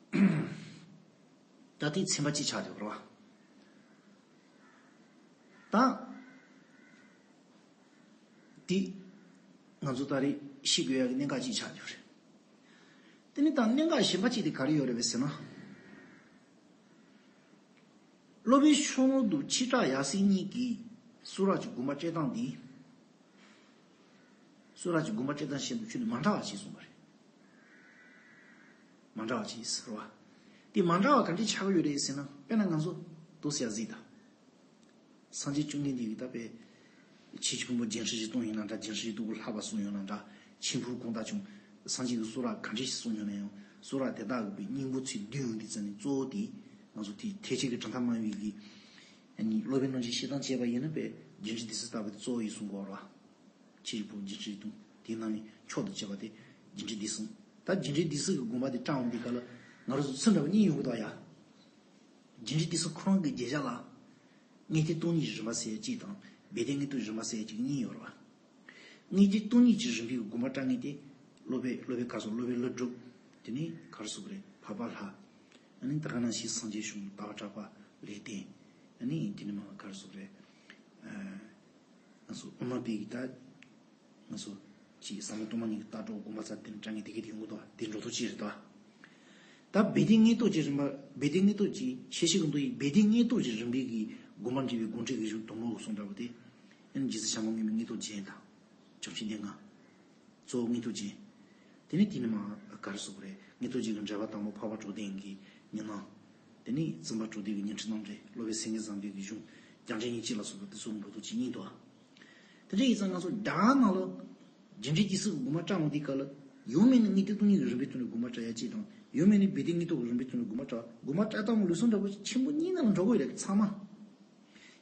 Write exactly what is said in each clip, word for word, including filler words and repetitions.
ད་དེ་ཚན་པ་གཅིག་ཆགས་ཡོད་རེད་བ། ད་དེ་ང་ཚོ་ད་རེས་ཤེས་དགོས་ཡག་གི་གནད་འགག་གཅིག་ཆགས་ཡོད་རེད། དེ་ནི་ད་གནད་འགག་གཞན་པ་གཅིག་དེ་ག་རེ་ཡོད་རེད་བས་ཟེར་ན། སློབ་དཔོན་ཤོང་ལོ་དུ་ཆི་ཏྲ་ཡ་སི་གཉིས་ཀྱིས་སུ་ར་གྱི་དགོན་པ་སྤྲད་སྟངས་འདི། སུ་ར་གྱི་དགོན་པ་སྤྲད་སྟངས་བཤད་འདུག་ཁྱོད་ནི་མ་འདྲ་བ་ཞིག་གསུངས་པ་རེད། མ་འདྲ་བ་ཅིག་ཟེར་བ། དེ་མ་འདྲ་བ་ག་འདྲས་ཆགས་ཀྱི་ཡོད་རེད་ཟེར་ན། དཔེར་ན་ང་ཚོ་དུ་ཟེར་ཡ་གཟིགས་དང་། སངས་རྒྱས་བཅོམ་ལྡན་འདས་ཀྱིས་ད་དཔེ། ཆོས་ཀྱི་ཕུང་པོ་བརྒྱད་ཁྲི་བཞི་སྟོང་ཡིན་ན་འདྲ། བརྒྱད་ཁྲི་བཞི་སྟོང་གི་ལྷག་པ་གསུངས་ཡོད་ན་འདྲ། ཆོས་ཕུང་གང་དག་བྱུང་། སངས་རྒྱས་ཀྱིས་སུ་ར་ག་འདྲས་ཞིག་གསུངས་ཡོད་ན་ཡང་། སུ་ར་དེ་དག་གི་དཔེ་སྙིང་པོ་ཚུལ་བདུན་ཡོང་དུས་ཙམ་ནས་གཙོ་བོ་དེ། ང་ཚོ་དེ་ཐེག་ཆེན་གྱི་གྲུབ་མཐའ་སྨྲ་བའི་གི། ཨ་ནི་སློབ་དཔོན་རྣམས་ཀྱི་བཤད་སྟངས་བྱས་པ་ཡིན་ན་དཔེ་རྒྱུ་འབྲས་སྡེ་སྲིད་ལྟ་བུ་དེ་གཙོ་བོ་ཡིན་གསུང་གི་ཡོད་རེད་བ། ཆོས་ཀྱི་ཕུང་པོ་བརྒྱད་ཁྲི་བཞི་སྟོང་དེའི་ནང་ནས་མཆོག་ཏུ་གྱུར་པ་དེ་རྒྱུ་འབྲས་སྡེ་གསུམ། ད་རྒྱུ་འབྲས་སྡེ་གསུམ་གྱི་དགོན་པ་དེ་སྤྲད་འོང་དུས་སྐབས་ལ་ང་རང་ཚོ་ཚུར་འདྲ་བ་གཉིས་ཡོང་གི་འདུག་ཡ། རྒྱུ་འབྲས་སྡེ་གསུམ་ཁོ་རང་གི་བརྗོད་བྱ་ལ། དངོས་བསྟན་སྟོང་ཉིད་ཀྱི་རིམ་པ་ཟེར་ཡ་གཅིག་དང་། སྦས་དོན་དངོས་སྟོབས་ཀྱི་རིམ་པ་ཟེར་ཡ་གཅིག་གཉིས་ཡོད་རེད་བ། དངོས་བསྟན་སྟོང་ཉིད་ཀྱི་རིམ་པའི་དགོན་པ་སྤྲད་མཁན་དེ། སློབ་དཔོན་སློབ་དཔོན་ག་རེ་ཟེར། སློབ་དཔོན་ཀླུ་སྒྲུབ། དེ་ནས་ག་རེ་ཟེར་དགོས་རེད། འཕགས་པ་ལྷ། ཨ་ནི་ད་ག་ནང་བཞིན་སངས་རྒྱས་བྱུང་། ཏཱ་ལ་གྲགས་པ། ལེགས་ལྡན། ཨ་ནི་དེ་ནས་མར་ག་རེ་ཟེར་དགོས་རེད། ཨ། ང་ཚོ་དབུ་མ་པའི་གི་ད། ང་ཚོ་ཅིག་ཟབ་མོ་སྟོང་པ་ཉིད་ཀྱི་ལྟ་གྲུབ་དགོངས་པ་རྩ་བ་ནས་དྲངས་མཁན་དེ་ག་དེ་ཡོང་གི་འདུག་དེ་འགྲོ་ལྡོག་ཅིག་རེད་དོ། ད་སྦས་དོན་དངོས་སྟོབས་ཀྱི་རིམ་པ། སྦས་དོན་དངོས་སྟོབས་ཀྱི་ཤེར་ཕྱིན་གྱི་མདོ་ཡི་སྦས་དོན་དངོས་སྟོབས་ཀྱི་རིམ་པའི་གི་དགོངས་པ་འགྲེལ་བའི་དགོངས་འགྲེལ་གྱི་གཞུང་དུ་མ་གསུངས་འདྲ་བོ་དེ། ཨ་ནི་རྗེ་བཙུན་བྱམས་པ་མགོན་པོའི་མངོན་རྟོགས་རྒྱན་དང་། བྱམས་ཆོས་སྡེ་ལྔ། གཙོ་བོ་མངོན་རྟོགས་རྒྱན། དེ་ནས་དེ་ནས་མར་ག་རེ་ཟེར་དགོས་རེད། མངོན་རྟོགས་རྒྱན་གྱི་འགྲེལ་པ་དང་པོ་འཕགས་པ་བཅོམ་ལྡན་གྱི་ཉི་སྣང་། དེ་ནས་བཙུན་པ་བཅོམ་ལྡན་གྱི་ཉི་ཁྲི་རྣམ་འགྲེལ། སློབ་དཔོན་སེང་གེ་བཟང་པོའི་གི་གཞུང་རྒྱ་འགྲེལ་ཉེར་གཅིག་ལ་སོགས་པ་དེ་ཚོ་འགྲོ་ལྡོག་ཅིག་གཉིས་འདུག་དེ་འདྲ་ཡིན་ཙང་ང་ཚོ་རྒྱ་གར་ནང་ལ་རྒྱུ་འབྲས་སྡེ་གསུམ་གྱི་དགོངས་པ་བཀྲམ་འོང་དུས་སྐབས་ལ། ཡང་མིན་ན་དངོས་བསྟན་སྟོང་ཉིད་ཀྱི་རིམ་པའི་ཐོག་ནས་དགོངས་པ་བཀྲམ་ཡ་གཅིག་དང་། ཡང་མིན་ན་སྦས་དོན་དངོས་སྟོབས་ཀྱི་རིམ་པའི་ཐོག་ནས་དགོངས་པ་བཀྲམ། དགོངས་པ་བཀྲམ་སྟངས་ལུགས་སྲོལ་འདྲ་བོ་ཆེན་པོ་གཉིས་ནང་ལ་འགྲོ་གི་ཡོད་རེད་ཚང་མ།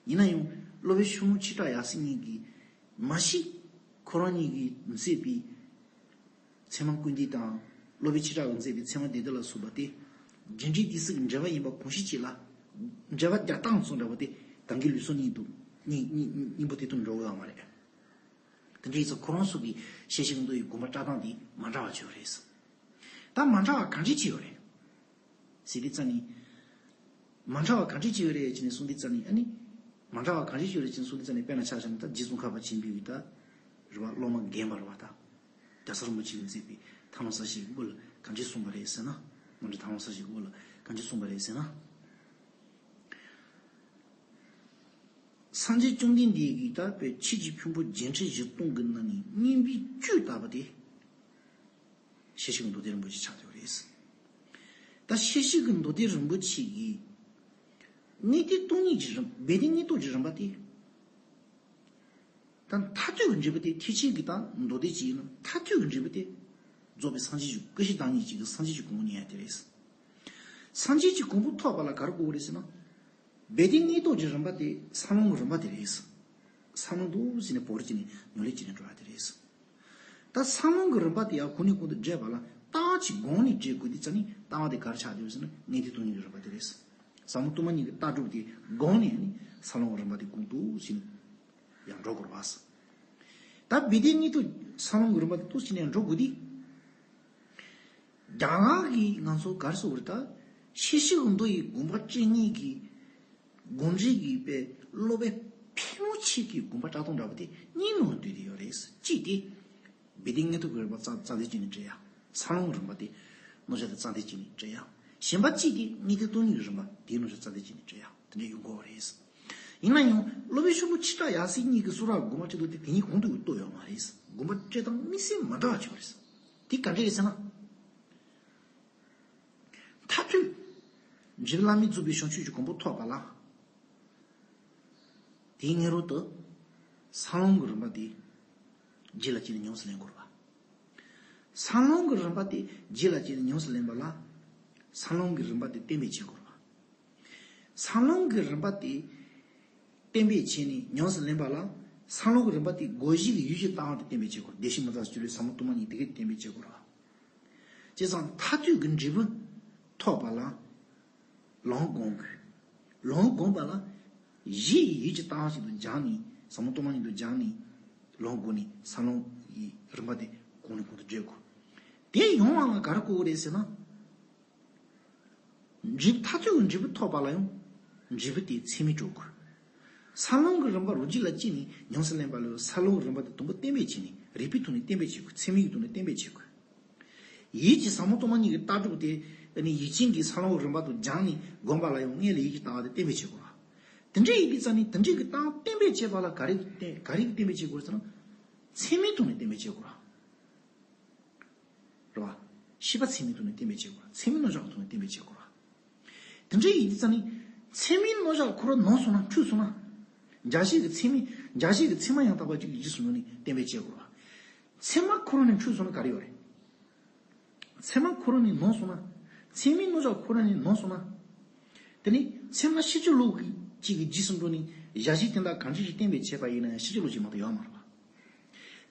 ཡིན་ན་ཡང་སློབ་དཔོན་ཤོང་ལོ་ཆི་ཏྲ་ཡ་སི་གཉིས་ཀྱིས། མ་གཞི་ཁོ་རང་གཉིས་ཀྱིས་མཛད་པའི་ཚད་མ་ཀུན་བཏུས་དང་། སློབ་དཔོན་ཆི་ཏྲ་གིས་མཛད་པའི་ཚད་མ་སྡེ་བདུན་ལ་སོགས་པ་དེ། རྒྱུ་འབྲས་སྡེ་གསུམ་གྱི་འགྲེལ་པ་ཡིན་པ་གང་ཞིག་ཅིག་ལ། འགྲེལ་པ་རྒྱག་སྟངས་སོགས་འདྲ་བོ་དེ་གང་གི་ལུགས་སྲོལ་གཉིས་འདུག་གཉིས་གཉིས་གཉིས་པོ་དེ་དང་འགྲོ་གི་ཡོད་མ་རེད། དེ་འདྲ་ཡིན་ཙང་ཁོ་རང་ཚོ་གི་ཤེར་ཕྱིན་གྱི་མདོ་ཡི་དགོངས་པ་བཀྲམ་སྟངས་དེ་མ་འདྲ་བ་ཅིག་ཡོད་རེད། ད་མ་འདྲ་བ་གང་འདྲ་ཅིག་ཡོད་རེད། ཟེར་དུས་ཙམ་ནས། མ་འདྲ་བ་གང་འདྲ་ཅིག་ཡོད་རེད་ཅེས་ནས་གསུངས་དུས་ཙམ་ནས། ཨ་ནི། མ་འདྲ་བ་གང་འདྲ་ཅིག་ཡོད་རེད་ཅེས་གསུངས་དུས་ཙམ་ནས། དཔེར་ན་ཆ་བཞག་ན་ད་རྗེ་ཙོང་ཁ་པ་ཆེན་པོའི་གི་ད། རེད་བ། སློབ་མ་རྒན་པ་རེད་བ་ད། རྒྱལ་ཚབ་རིན་པོ་ཆེས་མཛད་པའི་ཐབས་ལམ་གསལ་བྱེད་ཀྱི་སྐོར་ལ་གང་འདྲ་གསུངས་པ་རེད་ཟེར་ན། མ་འདྲ་ཐབས་ལམ་གསལ་བྱེད་ཀྱི་སྐོར་ལ་གང་འདྲ་གསུངས་པ་རེད་ཟེར་ན། སངས་རྒྱས་བཅོམ་ལྡན་འདས་ཀྱིས་ད་དཔེ་ཆོས་ཀྱི་ཕུང་པོ་བརྒྱད་ཁྲི་བཞི་སྟོང་གི་ནང་ནས་སྙན་པའི་བཅུད་ལྟ་བུ་དེ། ཤེར་ཕྱིན་གྱི་མདོ་སྡེ་རིན་པོ་ཆེ་ཆགས་བསྡད་པ་རེད། ད་ཤེར་ཕྱིན་གྱི་མདོ་སྡེ་རིན་པོ་ཆེ་གིས། དངོས་བསྟན་སྟོང་ཉིད་ཀྱི་རིམ། སྦས་དོན་དངོས་སྟོབས་ཀྱི་རིམ་པ་དེ། ད་མཐར་ཐུག་གི་འབྲས་བུ་དེ་ཐེག་ཆེན་གྱི་ད་མདོ་སྡེ་ཅིག་ཡིན་ན། མཐར་ཐུག་གི་འབྲས་བུ་དེ། རྫོགས་པའི་སངས་རྒྱས་ཀྱི། ཀུན་གཞི་བདག་ཉིད་ཅིག་གི་སངས་རྒྱས་ཀྱི་གོ་འཕང་ཉིད་ཡང་དེ་རེད། སངས་རྒྱས་ཀྱི་གོ་འཕང་ཐོབ་པ་ལ་ག་རེ་དགོས་རེད་ཟེར་ན། སྦས་དོན་དངོས་སྟོབས་ཀྱི་རིམ་པ་དེ་འཚར་ལོངས་ཀྱི་རིམ་པ་དེ་རེད། འཚར་ལོངས་འདུག་ཟེར་ནས་བོར་བྱས་ནས་ངོས་ལེན་བྱས་ནས་འགྲོ་ཡ་དེ་རེད། ད་འཚར་ལོངས་ཀྱི་རིམ་པ་དེ་ཡང་གོང་ནས་གོང་དུ་བགྲོད་པ་ལ་ལྟ་བ་གཅིག་གོང་ནས་བགྲོད་དགོས་དུས་ཙམ་ནས། ལྟ་བ་དེ་ག་རེ་ཆགས་བསྡད་ཡོད་ཟེར་ན། དངོས་བསྟན་སྟོང་ཉིད་ཀྱི་རིམ་པ་དེ་རེད། ཟབ་མོ་སྟོང་པ་ཉིད་ཀྱི་ལྟ་གྲུབ་དེ་གོང་ནས་ནི་འཚར་ལོངས་ཀྱི་རིམ་པ་དེ་གོང་དུ་ཕྱིན་ཡང་འགྲོ་དགོས་རེད་བ། ད་སྦས་དོན་དངོས་སྟོབས་འཚར་ལོངས་ཀྱི་རིམ་པ་དེ་འདུག་ཕྱིན་ནས་འགྲོ་དགོས་དུས། རྒྱ་གར་གྱི་ང་ཚོ་ག་རེ་ཟེར་དགོས་རེད། ད་ཤེར་ཕྱིན་གྱི་མདོ་ཡི་དགོངས་པ་བཀྲམ་མཁན་གྱི་དགོངས་འགྲེལ་གྱི་དཔེ་སློབ་དཔོན་ཕལ་མོ་ཆེ་གི་དགོངས་པ་བཀྲམ་སྟངས་འདྲ་བ་དེ་གཉིས་ནང་བསྡུས་ཏེ་ཡོད་རེད། གཅིག་དེ། སྦས་དོན་དངོས་སྟོབས་ཀྱི་རིམ་པ་རྩ་རྩ་དོན་བྱས་ནས་བགྲོད་ཡ། འཚར་ལོངས་ཀྱི་རིམ་པ་དེ་རྣམ་གཞག་དེ་རྩ་དོན་བྱས་ནས་བགྲོད་ཡ། གཞན་པ་གཅིག་དེ་དངོས་བསྟན་སྟོང་ཉིད་ཀྱི་རིམ་པ་དེའི་རྣམ་གཞག་རྩ་དོན་བྱས་ནས་བགྲོད་ཡ། དེ་འདྲ་ཡོང་གི་ཡོད་རེད། ཡིན་ན་ཡང་སློབ་དཔོན་ཤོང་ལོ་ཆི་ཏྲ་ཡ་སི་གཉིས་ཀྱིས་སུ་ར་དགོངས་པ་བཀྲམ་འདུག་དེ་དེ་གཉིས་གོང་དུ་གཏོགས་ཡོད་མ་རེད། དགོངས་པ་བཀྲམ་སྟངས་དམིགས་བསལ་མ་འདྲ་བ་བྱུང་བ་རེད། དེ་ག་འདྲ་རེད་ཟེར་ན། མཐར་ཐུག་འཇིག་རྟེན་བླ་མེད་རྫོགས་པའི་བྱང་ཆུབ་ཀྱི་གོ་འཕང་ཐོབ་པ་ལ། དེའི་སྔོན་རོལ་དུ་འཚར་ལོངས་ཀྱི་རིམ་པ་དེ་རྒྱུད་ལ་སྐྱེས་ནས་ཉམས་སུ་ལེན་དགོས་པ། འཚར་ལོངས་ཀྱི་རིམ་པ་དེ་རྒྱུད་ལ་སྐྱེས་ནས་ཉམས་སུ་ལེན་པ་ལ། འཚར་ལོངས་ཀྱི་རིམ་པ་དེ་བརྟན་པོ་བྱེད་དགོས་པ། འཚར་ལོངས་ཀྱི་རིམ་པ་དེ་བརྟན་པོ་བྱས་ནས་ཉམས་སུ་ལེན་པ་ལ། འཚར་ལོངས་ཀྱི་རིམ་པ་དེ་བསྒོམ་བྱའི་ཡུལ་གྱི་ལྟ་བ་དེ་བརྟན་པོ་བྱེད་དགོས། བདེ་གཤེགས་མི་རྟག་སྤྱོད་ལས་ཟབ་མོ་སྟོང་པ་ཉིད་དེ་གས་བརྟན་པོ་བྱེད་དགོས་ར། བྱས་ཙང་མཐར་ཐུག་གི་འབྲས་བུ་ཐོབ་པ་ལ། ལམ་བསྒོམ་དགོས། ལམ་བསྒོམ་པ་ལ། གཞི་ཡི་ཡུལ་གྱི་ལྟ་བ་ཞིག་ཏུ་སྦྱངས་ནས། ཟབ་མོ་སྟོང་པ་ཉིད་དུ་སྦྱངས་ནས། ལམ་བསྒོམས་ནས་འཚར་ལོངས་ཀྱི་རིམ་པ་དེ་གོང་ནས་གོང་དུ་བགྲོད་དགོས། དེ་ཡོང་བ་ལ་ག་རེ་དགོས་ཀྱི་རེད་ཟེར་ན། འབྲས་བུ་མཐར་ཐུག་གི་འབྲས་བུ་ཐོབ་པ་ལ་ཡང་འབྲས་བུ་དེ་ཚད་མས་གྲུབ་དགོས། འཚར་ལོངས་ཀྱི་རིམ་པ་རོ་རྒྱུས་ལ་བརྩིས་ནས་ཉམས་སུ་ལེན་པ་ལས་འཚར་ལོངས་ཀྱི་རིམ་པ་དེ་དང་པོ་བསྟན་པས་བྱས་ནས་རིགས་པའི་ཐོག་ནས་བསྟན་པས་བྱེད་དགོས། ཚད་མའི་ཐོག་ནས་བསྟན་པས་བྱེད་དགོས། ཡིད་ཀྱི་ཟབ་མོ་གཏོར་མ་གཉིས་ཀྱི་ལྟ་གྲུབ་དེ་ནི་ཡིད་ཅན་གྱི་འཚར་ལོངས་ཀྱི་རིམ་པ་དང་སྦྱངས་ནས་བསྒོམས་པ་ལ་ཡང་སྔོན་ལ་ཡིད་ཀྱི་ལྟ་བ་དེ་བསྟན་པས་བྱེད་དགོས་ར། དེ་འདྲ་ཡིན་དུས་ཙང་ནི་དེ་འདྲའི་གི་ལྟ་བ་བསྟན་པས་བྱེད་པ་ལ་ག་རེ་གི་བསྟན་ག་རེ་གི་བསྟན་པས་བྱེད་དགོས་ཟེར་ན། ཚད་མའི་ཐོག་ནས་བསྟན་པས་བྱེད་དགོས་ར། རེད་བ། ཤེས་པ་ཚད་མའི་ཐོག་ནས་བསྟན་པས་བྱེད་དགོས་ར། ཚད་མའི་རྣམ་གཞག་གི་ཐོག་ནས་བསྟན་པས་བྱེད་དགོས་ར། དེ་འདྲ་ཡིན་དུས་ཙང་ནི་ཚད་མའི་རྣམ་གཞག་ཁོ་རང་ནོར་སོང་ན་འཁྲུལ་སོང་ན། འཇལ་བྱེད་ཀྱི་ཚད་མའི་འཇལ་བྱེད་ཀྱི་ཚད་མ་ཡང་དག་པ་ཅིག་གི་རྗེས་སུ་འགྲོ་ནས་བསྟན་པས་བྱེད་དགོས་ར། ཚད་མ་ཁོ་རང་ནས་འཁྲུལ་སོང་ན་ག་རེ་ཡོད་རེད། ཚད་མ་ཁོ་རང་ནས་ནོར་སོང་ན། ཚད་མའི་རྣམ་གཞག་ཁོ་རང་ནས་ནོར་སོང་ན། དེ་ནི་ཚད་མ་ཤེས་བྱ་ལུགས་ཀྱི་གཅིག་གི་རྗེས་སུ་འགྲོ་ནས་གཞལ་བྱའི་དོན་དག་གང་ཅི་ཞིག་བསྟན་པས་བྱས་པ་ཡིན་ན་ཡང་ཤེས་བྱ་ལུགས་ཅིག་མ་གཏོགས་ཡོད་མ་རེད་པ།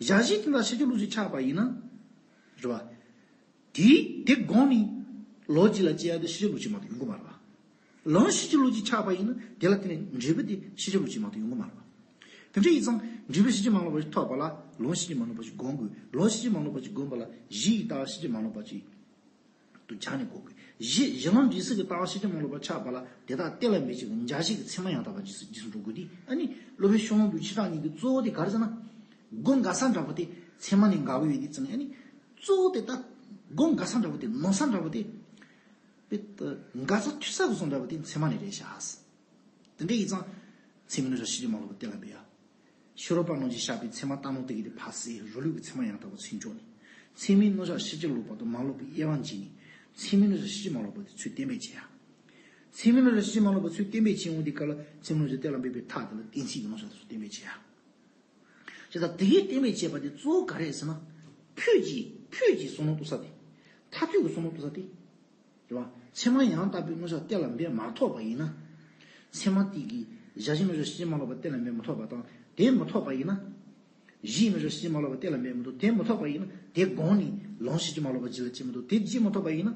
གཞལ་བྱའི་དོན་དག་ཤེས་བྱ་ལུགས་ཅིག་ཆགས་པ་ཡིན་ན། རེད་པ། དེའི་དེ་དགོངས་ནས་ལོག་ཅིག་ལ་སྐྱེ་ཡ་དེ་ཤེས་བྱ་ལུགས་ཅིག་མ་གཏོགས་ཡོང་གི་མ་རེད་པ། ལམ་ཤེས་བྱ་ལུགས་ཅིག་ཆགས་པ་ཡིན་ན་དེ་ལ་བརྟེན་ནས་འབྲས་བུ་དེ་ཤེས་བྱ་ལུགས་ཅིག་མ་གཏོགས་ཡོང་གི་མ་རེད་པ། དེ་འདྲ་ཡིན་ཙང་འབྲས་བུ་ཤེས་བྱེད་མ་ལོག་པ་ཞིག་ཐོབ་པ་ལ་ལམ་ཤེས་བྱེད་མ་ལོག་པ་ཞིག་སྒོམ་དགོས། ལམ་ཤེས་བྱེད་མ་ལོག་པ་ཞིག་སྒོམ་པ་ལ་གཞི་ཡི་ལྟ་བ་ཤེས་བྱེད་མ་ལོག་པ་ཅིག་ཏུ་སྦྱར་ནས་འགོག་དགོས། གཞི་གཞི་ལམ་འབྲས་གསུམ་གྱི་ལྟ་བ་ཤེས་བྱེད་མ་ལོག་པ་ཆགས་པ་ལ་དེ་དག་གཏན་ལ་འབེབས་བྱེད་ཀྱི་འཇལ་བྱེད་ཀྱི་ཚད་མ་ཡང་དག་པ་རྗེས་སུ་རྗེས་སུ་འགྲོ་དགོས་ཏེ། ཨ་ནི་སློབ་དཔོན་ཤོ་ལོ་ཀ་བྱེ་བྲག་གཉིས་ཀྱི་གཙོ་བོ་དེ་ག་རེ་ཟེར་ན། སྒོམ་འགག་ས་འདྲ་པོ་དེ་ཚད་མ་ནས་འགག་གི་ཡོད་དེ་ཙང་ཨ་ནི་གཙོ་བོ་དེ་ད་སྒོམ་འགག་ས་འདྲ་པོ་དེ་ནོར་ས་འདྲ་པོ་དེ། དཔེ་ད་འགག་ས་ཐུག་ས་གི་བཟོ་འདྲ་པོ་དེ་ཚད་མ་ནས་རེད་ཤག་དེ་འདྲ་ཡིན་ཙང་། ཚད་མའི་རྣམ་གཞག་ཤེས་བྱེད་མ་ལོག་པ་གཏན་ལ་འབེབས་ཡ། ཤེས་རབ་པ་རྣམས་ཀྱིས་བཞག་པའི་ཚད་མ་རྟག་སྣང་དེ་གི་དེ་ཕར་ཟད་རོ་ལུགས་ཀྱི་ཚད་མ་ཡང་དག་པ་ཚུར་འཇོག་ནས། ཚད་མའི་རྣམ་གཞག་ཤེས་བྱེད་ལོག་པ་དང་མ་ལོག་པའི་དབྱེ་བ་འབྱེད་ནས། ཚད་མའི་རྣམ་གཞག་ཤེས་བྱེད་མ་ལོག་པ་དེ་ཚུར་གཏན་འབེབས་བྱེད་ཡ། ཚད་མའི་རྣམ་གཞག་ཤེས་བྱེད་མ་ལོག་པ་ཚུར་གཏན་འབེབས་བྱེད་འོང་དུས་སྐབས་ལ་ཚད་མའི་རྣམ་གཞག་གཏན་ལ་འབེབས་པའི་མཐའ་དེ་ལ་གཏན་ཚིགས་ཀྱི་རྣམ་གཞག་དེ་ཚུར་གཏན་འབེབས་བྱེད་ཡ། ཇི་ལྟར་དེ་ཡིས་གཏན་འབེབས་བྱས་པ་དེ་གཙོ་བོ་ག་རེ་རེད་ཟེར་ན། ཕུད་ཀྱི་ཕུད་ཀྱི་བསམ་བློ་གཏོང་ས་དེ། མཐར་ཐུག་གི་བསམ་བློ་གཏོང་ས་དེ། རེད་བ། ཚད་མ་ཡང་དག་པའི་རྣམ་གཞག་གཏན་ལ་འབེབས་མ་ཐུབ་པ་ཡིན་ན། ཚད་མ་དེ་གི་གཞལ་བྱའི་རྣམ་གཞག་ཤེས་བྱེད་མ་ལོག་པ་གཏན་ལ་འབེབས་མ་ཐུབ་པ་དང་དེ་མ་ཐུབ་པ་ཡིན་ན། གཞིའི་རྣམ་གཞག་ཤེས་བྱེད་མ་ལོག་པ་གཏན་ལ་འབེབས་མ་ཐུབ་དེ་མ་ཐུབ་པ་ཡིན་ན་དེ་དགོངས་ནས་ལམ་ཤེས་བྱེད་མ་ལོག་པ་རྗེས་ལ་སྐྱེ་མི་ཐུབ་དེ་རྗེས་མ་ཐུབ་པ་ཡིན་ན།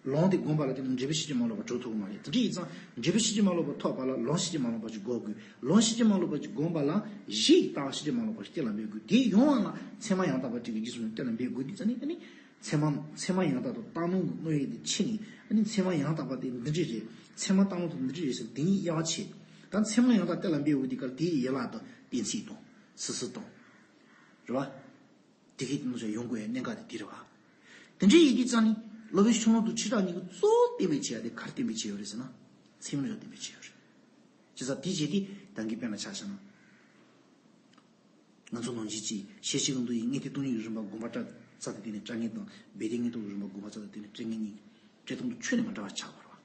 ལམ་དེ་བསྒོམས་པ་ལ་བརྟེན་ནས་འབྲས་བུ་ཤེས་བྱེད་མ་ལོག་པ་གྲུབ་ཐུབ་ཀྱི་མ་རེད། དེ་འདྲ་ཡིན་ཙང་འབྲས་བུ་ཤེས་བྱེད་མ་ལོག་པ་ཐོབ་པ་ལ་ལམ་ཤེས་བྱེད་མ་ལོག་པ་ཅིག་དགོས་དགོས། ལམ་ཤེས་བྱེད་མ་ལོག་པ་ཅིག་བསྒོམས་པ་ལ་གཞི་ཡི་ལྟ་བ་ཤེས་བྱེད་མ་ལོག་པ་ཞིག་གཏན་ལ་འབེབས་དགོས། དེ་ཡོང་བ་ལ་ཚད་མ་ཡང་དག་པ་ཅིག་གི་རྗེས་སུ་གཏན་ལ་འབེབས་དགོས་དུས་ཙང་ནི་ཨ་ནི་ཚད་མ་ཚད་མ་ཡང་དག་དང་རྟག་སྣང་གི་དངོས་ཡོད་དེ་ཕྱེ་ནས་ཨ་ནི་ཚད་མ་ཡང་དག་པ་དེ་འདི་འདྲ་རེད། ཚད་མ་རྟག་སྣང་དེ་འདི་འདྲ་རེད་ཟེར་དེ་གཉིས་དབྱེ་བ་ཕྱེ། ད་ཚད་མ་ཡང་དག་གཏན་ལ་འབེབས་དགོས་དུས་སྐབས་དེའི་ཡན་ལག་དང་གཏན་ཚིགས་དང་སོ་སོ་དང་། རེད་བ། དེ་གའི་དེ་ནང་བཞིན་ཡོང་དགོས་ཡ་གནད་འགག་དེ་དེ་རེད་བ། དེ་འདྲའི་ཡིན་དུས་ཙང་ནི་སློབ་དཔོན་ཤོ་ལོ་ཀ་བྱེ་བྲག་གཉིས་ཀྱི་གཙོ་བོ་གཏན་འབེབས་བྱེད་ཡ་དེ་ག་རེ་གཏན་འབེབས་བྱས་ཡོད་རེད་ཟེར་ན། ཚད་མའི་རྣམ་གཞག་གཏན་འབེབས་བྱས་ཡོད་རེད། བྱས་ཙང་དེ་བྱས་ཏེ་ད་གིན་དཔེར་ན་ཆ་བཞག་ན། ང་ཚོ་ནང་བཞིན་གྱི་ཤེར་ཕྱིན་ཀུན་བཏུས་ཀྱི་དངོས་བསྟན་སྟོང་ཉིད་ཀྱི་རིམ་པ་བསྒོམ་པ་སྐྲ་རྩ་དང་བསྟུན་ནས་སྐྲ་ངན་དང་སྦས་དོན་དངོས་སྟོང་གི་རིམ་པ་བསྒོམ་པ་རྩ་དང་བསྟུན་ནས་སྐྲ་ངན་གཉིས་བཀྲེས་ཐང་དུ་ཁྱོན་ནས་མི་འདྲ་བ་ཆགས་པ་རེད་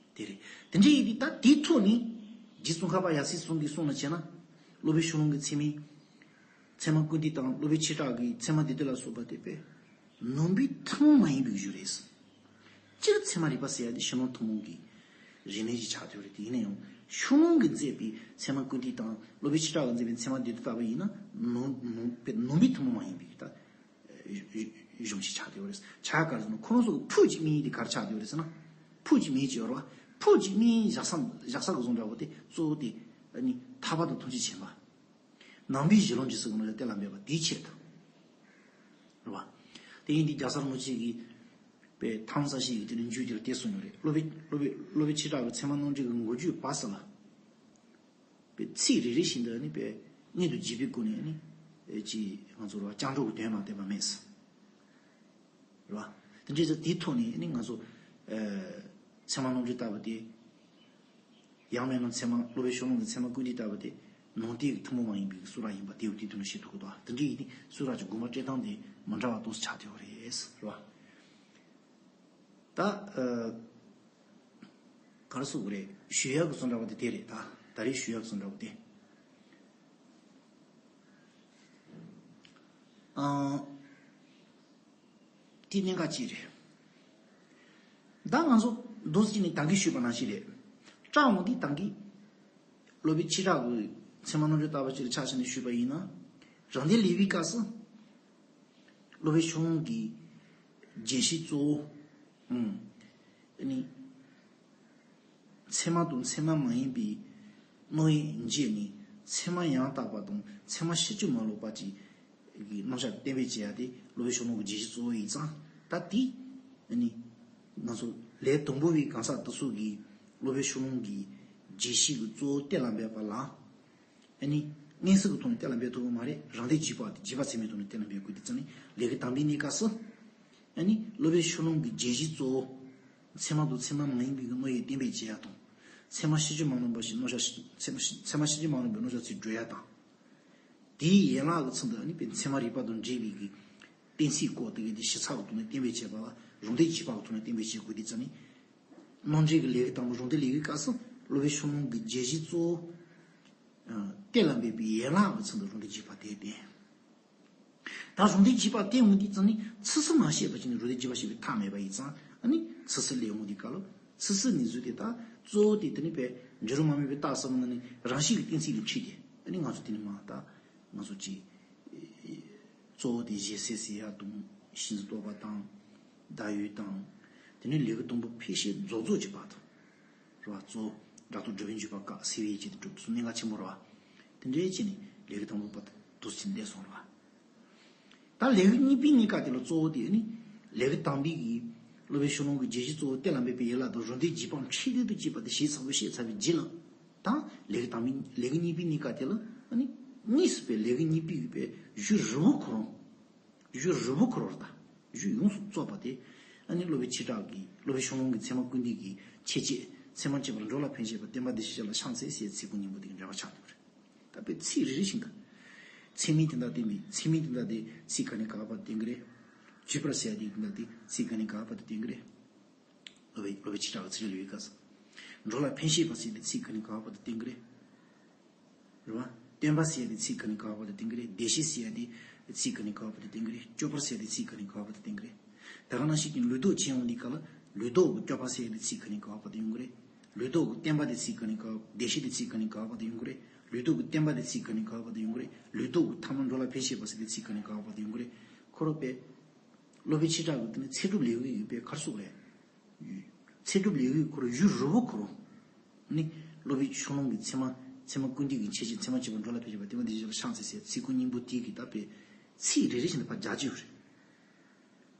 བ། དེ་རེད། དེ་འདྲ་ཡིན་དུས་ད་དེའི་ཐོག་ནས་རྗེ་ཙོང་ཁ་པ་ཡབ་སྲས་གསུམ་གྱིས་གསུངས་ལ་བྱས་ན། སློབ་དཔོན་ཤོ་ལོ་ཀའི་ཚད་མའི་ཚད་མ་ཀུན་བཏུས་དང་སློབ་དཔོན་ཆོས་གྲགས་ཀྱི་ཚད་མ་སྡེ་བདུན་ལ་སོགས་པ་དེ་དཔེ་ནང་པའི་ཐུན་མོང་མ་ཡིན་པའི་རྒྱུ་རེད། སྤྱིར་ཚད་མ་རིག་པ་ཟེར་ཡ་དེ་ཕྱི་ནང་ཐུན་མོང་གི་རིག་གནས་ཤིག་ཆགས་བསྡད་ཡོད་རེད། དེ་ཡིན་ན་ཡང་ཤོ་ལོ་ཀ་གིས་མཛད་པའི་ཚད་མ་ཀུན་བཏུས་དང་སློབ་དཔོན་ཆོས་གྲགས་ཀྱིས་མཛད་པའི་ཚད་མ་སྡེ་བདུན་ལྟ་བུ་ཡིན་ན་ནང་ནང་དཔེ་ནང་པའི་ཐུན་མོང་མ་ཡིན་པའི་ད་གཞུང་ཞིག་ཆགས་བསྡད་ཡོད་རེད། ཆ་ག་རེ་ཟེར་ན་ཁོ་རང་ཚོ་གི་ཕུགས་ཀྱི་དམིགས་ཡུལ་དེ་ག་རེ་ཆགས་བསྡད་ཡོད་རེད་ཟེར་ན། ཕུགས་ཀྱི་དམིགས་ཡུལ་ཅིག་ཡོད་རེད་བ། ཕུགས་ཀྱི་དམིགས་ཡུལ་བཞག་ས་བཞག་ས་གི་བཟོ་འདྲ་བོ་དེ་གཙོ་བོ་དེ་ཨ་ནི་ཐར་པ་དང་ཐམས་ཅད་མཁྱེན་པ། ནང་པའི་གཞི་ལམ་འབྲས་གསུམ་གྱི་ནང་ལ་གཏན་ལ་འབེབས་པ་དེའི་ཆེད་དུ། རེད་བ། དེ་ཡིན་དུས་རྒྱལ་སྲས་རིན་པོ་ཆེ་གིས་པའི་ཐང་ས་ཞིག་གི་དེ་ནས་མཇུག་དེར་དེ་གསུངས་ཡོད་རེད། སློབ་དཔོན་སློབ་དཔོན་སློབ་དཔོན་ཆོས་གྲགས་ཀྱི་ཚད་མ་རྣམ་འགྲེལ་གྱི་མགོ་མཇུག་བར་གསུམ་ལ། པའི་ཚིག་རེ་རེ་བཞིན་དུ་ནི་པའི་སྔོན་དུ་འཇུག་པའི་སྒོ་ནས་ནི་ཅི་ང་ཚོ་རེད་བ་སྐྱབས་འགྲོ་གི་དོན་མ་བསྟན་པ་མེད་ཟེར། རེད་བ། དེ་འདྲའི་ཚེ་དེའི་ཐོག་ནས་ནི་ང་ཚོ་ཚད་མ་རྣམ་འགྲེལ་ལྟ་བུ་དེ། ཡང་མིན་ན་ཚད་མ་སློབ་དཔོན་ཤོ་ལོ་ཀའི་ཚད་མ་ཀུན་བཏུས་ལྟ་བུ་དེ་ནང་བསྟན་གྱི་ཐུན་མོང་མ་ཡིན་པའི་སུ་ར་ཡིན་པ་དེའི་དེའི་དོན་ལ་བཤད་ཐུབ་ཀྱི་འདུག་དེ་འདྲའི་ཡིན་དུས་སུ་ར་ཀྱི་དགོངས་པ་བཀྲལ་སྟངས་དེ་མི་འདྲ་བ་ཏོག་ཙམ་ཆགས་བསྡད་ཡོད་རེད་རེད་བ། ད། ག་རེ་ཟེར་དགོས་རེད། ཞུ་ཡག་གི་བཟོ་འདྲ་བ་དེ་དེ་རེད་ད། ད་རེས་ཞུ་ཡག་གི་བཟོ་འདྲ་བ་དེ། ཨང་། དེ་གནད་འགག་ཅིག་རེད། ད་ང་ཚོ་མདོ་ཟེར་ནས་ད་གིན་ཞུས་པ་ནང་བཞིན་རེད། སྐྲག་འོང་དེ་ད་གིན་སློབ་དཔོན་ཆོས་གྲགས་ཀྱི་ཚད་མ་རྣམ་འགྲེལ་ལྟ་བུ་ཅིག་ལ་ཆ་བཞག་ནས་ཞུས་པ་ཡིན་ན། རང་དོན་ལེགས་པའི་སྐབས་སུ། སློབ་དཔོན་ཤོ་ལོ་ཀའི་རྒྱས་བཤད་གཙོ་བོ། ཨང་། ཨ་ནི། ཚད་མ་དང་ཚད་མ་མ་ཡིན་པའི་སྣང་བས་འབྱེད་ནས་ཚད་མ་ཡང་དག་པ་དང་ཚད་མ་ཤེས་བྱེད་མ་ལོག་པ་ཅིག་གི་རྣམ་གཞག་གཏན་འབེབས་བྱེད་ཡ་དེ་སློབ་དཔོན་ཤོ་ལོ་ཀའི་རྒྱས་བཤད་གཙོ་བོ་ཡིན་ཙང་ད་དེ་ཨ་ནི་ ང་ཚོ་ལས་དང་པོ་བའི་གང་ཟག་དེ་ཚོ་གིས་སློབ་དཔོན་ཤོ་ལོང་གི་བརྗོད་གཞི་གི་གཙོ་བོ་གཏན་ལ་འབེབས་པ་ལ། ཨ་ནི་མངོན་སུམ་གྱི་ཐོག་ནས་གཏན་ལ་འབེབས་ཐུབ་ཀྱི་མ་རེད། རང་སྡེ་རྒྱུད་པ་དེ་རྒྱུད་པ་ཚད་མའི་ཐོག་ནས་གཏན་ལ་འབེབས་དགོས་དུས་ཙང་ནི་ལས་ཀྱི་དང་པོའི་གནས་སྐབས་སུ། ཨ་ནི་སློབ་དཔོན་ཤོ་ལོང་གི་བརྗོད་གཞི་གཙོ་བོ། ཚད་མ་དང་ཚད་མ་མ་ཡིན་པའི་གི་བློ་ཡིས་བསྟན་པར་བྱེད་ཡ་དང་། ཚད་མ་ཤེས་བྱ་མ་ནོར་བ་ཞིག་རྣམ་གཞག་ཚད་མ་ཤེས་ཚད་མ་ཤེས་བྱ་མ་ནོར་བའི་རྣམ་གཞག་ཚུལ་བགྲོད་ཡ་དང་། དེའི་ཡན་ལག་གི་ཚུལ་དུ་ཨ་ནི་དཔེ་ཚད་མ་རིག་པ་དང་འབྲེལ་བའི་གི་གཏན་ཚིགས་སྐོར་དེ་གའི་དེ་ཞིབ་ཚགས་ཀྱི་ཐོག་ནས་བསྟན་པར་བྱེད་པ་ལ་རང་སྡེ་རྒྱུད་པ་གི་ཐོག་ནས་བསྟན་པར་བྱེད་དགོས་དུས་ཙང་ནི། རྣམ་འགྲེལ་གྱི་ལས་ཀྱི་དང་པོ་རང་སྡེ་ལས་ཀྱི་སྐབས་སུ་སློབ་དཔོན་ཤོ་ལོང་གི་བརྗོད་གཞི་གཙོ་བོ། ཨ་གཏན་ལ་འབེབས་པའི་ཡན་ལག་གི་ཚུལ་དུ་རང་སྡེ་རྒྱུད་པ་དེ་བསྟན། ད་རང་སྡེ་རྒྱུད་པ་བསྟན་འོང་དུས་ཙང་ནི་ཚིག་ཟུར་མ་བཤད་པ་ཅིག་ནི་རང་སྡེ་རྒྱུད་པ་ཞེས་པའི་མཐའ་མེད་པ་ཡིན་ཙང་ཨ་ནི་ཚིག་ཟུར་ལས་འོང་དུས་སྐབས་ལ་ཚིག་ཟུར་ནས་བཟོས་ཏེ། ད་གཙོ་བོ་དེ་དེ་ནི་བས་འབྲི་རུ་མ་མེད་པའི་རྟགས་གསུམ་ནང་ནས་རང་བཞིན་གྱི་གཏན་ཚིགས་ལ་འཁྲིད་དེ། ཨ་ནི་ང་ཚོ་དེ་ནི་མ་ད་ང་ཚོ་ཅིག་གཙོ་བོ་དེ་ཞེ་སའི་ཟེར་ཡ་དང་ཤིན་ཏུ་རྟོག་པ་དང་། བརྡ་ཡུལ་དང་། དེ་ནས་ལས་ཀྱི་དང་པོ་ཕལ་ཆེར་རྫོགས་རྫོགས་ཀྱི་བར་དུ། རེད་བ། གཙོ་བོ་སྒྲ་རྟོག་སྒྲུབ་པའི་འཇུག་པ་ཀ་སེལ་བའི་ཆེད་དུ་གྲུབ་སོང་གནད་འགག་ཆེན་པོ་རེད་བ། དེ་འདྲའི་ཆེད་ནས་ལས་ཀྱི་དང་པོ་བར་དུ་དུས་ཕྱིན་འདས་སོང་རེད་བ། ད་ལས་ཀྱི་གཉིས་པའི་གནས་སྐབས་དེ་ལ་གཙོ་བོ་དེ་ནི་ལས་ཀྱི་དང་པོའི་གི་སློབ་དཔོན་ཤོ་ལོང་གི་བརྗོད་གཞི་གཙོ་བོ་གཏན་ལ་འབེབས་པའི་ཡན་ལག་དང་རང་སྡེ་རྒྱུད་པ་འཁྲིལ་བསྡད་དུ་བྱེད་པ་དེ་ཞིབ་ཚགས་པོ་བཤད་ཚར་བའི་རྗེས་ལ། ད་ལས་ཀྱི་དང་པོའི་ལས་ཀྱི་གཉིས་པའི་གནས་སྐབས་དེ་ལ་ཨ་ནི་དངོས་སུ་པའི་ལས་ཀྱི་གཉིས་པའི་གི་པའི་གཞུང་རིལ་བུ་ཁོ་རང་། གཞུང་རིལ་བུ་ཁོ་རང་དང་གཞུང་ཡོངས་སུ་རྫོགས་པ་དེ། ཨ་ནི་སློབ་དཔོན་ཆོས་གྲགས་ཀྱིས་སློབ་དཔོན་ཤོ་ལོང་གི་ཚད་མ་ཀུན་བཏུས་ཀྱི་ཁྱད་ཆོས་ཚད་མར་གྱུར་པ་འགྲོ་ལ་ཕན་བཞེད་པ་བསྟན་པ་བདེ་གཤེགས་ལ་ཕྱག་འཚལ་ཞེས་ཚིག་གུ་སྙིང་པོ་དེ་གི་འགྲེལ་པ་ཆགས་འདུག་པ་རེད། ད་དཔེ་ཚིག་རེ་རེ་བཞིན་དུ། ཚད་མའི་དོན་དག་བསྟན་པའི་ཚད་མའི་དོན་དག་དེ་ཚིག་ག་ནས་ག་བར་བསྟན་གྱི་རེད། རྒྱུད་པར་ཟེར་ཡ་དེའི་དོན་དག་དེ་ཚིག་ག་ནས་ག་བར་དུ་བསྟན་གྱི་རེད། སློབ་དཔོན་སློབ་དཔོན་ཆོས་གྲགས་ཀྱི་ཚིག་འགྲེལ་ཡོད་སྐབས་སུ། འགྲོ་ལ་ཕན་བཞེད་པ་ཟེར་ཡ་དེ་ཚིག་ག་ནས་ག་བར་དུ་བསྟན་གྱི་རེད། རེད་བ། བསྟན་པ་ཟེར་ཡ་དེ་ཚིག་ག་ནས་ག་བར་དུ་བསྟན་གྱི་རེད། བདེ་གཤེགས་ཟེར་ཡ་དེ་ཚིག་ག་ནས་ག་བར་དུ་བསྟན་གྱི་རེད། སྤྱོད་པར་ཟེར་ཡ་དེ་ཚིག་ག་ནས་ག་བར་དུ་བསྟན་གྱི་རེད། ད་ག་ནང་བཞིན་གྱི་ལུགས་ལྡོག་ཅན་ཡོང་དུས་སྐབས་ལ་ལུགས་ལྡོག་གི་སྤྱོད་པ་ཟེར་ཡ་དེ་ཚིག་ག་ནས་ག་བར་དུ་ཡོང་གི་རེད། ལུགས་ལྡོག་གི་བསྟན་པ་དེ་ཚིག་ག་ནས་ག་བར། བདེ་གཤེགས་དེ་ཚིག་ག་ནས་ག་བར་དུ་ཡོང་གི་རེད། ལུགས་ལྡོག་གི་བསྟན་པ་དེ་ཚིག་ག་ནས་ག་བར་དུ་ཡོང་གི་རེད། ལུགས་ལྡོག་གི་ཐ་མ་འགྲོ་ལ་ཕན་བཞེད་པ་ཟེར་དེ་ཚིག་ག་ནས་ག་བར་དུ་ཡོང་གི་རེད། ཁོ་རང་པས། སློབ་དཔོན་ཆོས་གྲགས་ཀྱི་དེ་ནི་ཚད་གྲུབ་ལེའུ་ཡི་པའི་ཁར་སོགས་རེད། ཚད་གྲུབ་ལེའུའི་ཁོ་རང་གཞུང་རིལ་བུ་ཁོ་རང་། ནི། སློབ་དཔོན་ཤོ་ལོང་གི་ཚད་མ། ཚད་མ་ཀུན་བཏུས་ཀྱི་ཁྱད་ཆོས་ཚད་མར་གྱུར་པ་འགྲོ་ལ་ཕན་བཞེད་པ་བསྟན་པ་བདེ་གཤེགས་ལ་ཕྱག་འཚལ་ཞེས་ཚིག་གུ་སྙིང་པོ་དེ་གི་ད་པའི་ཚིག་རེ་རེ་བཞིན་དུ་ཕར་རྒྱག་རྒྱུ་རེད།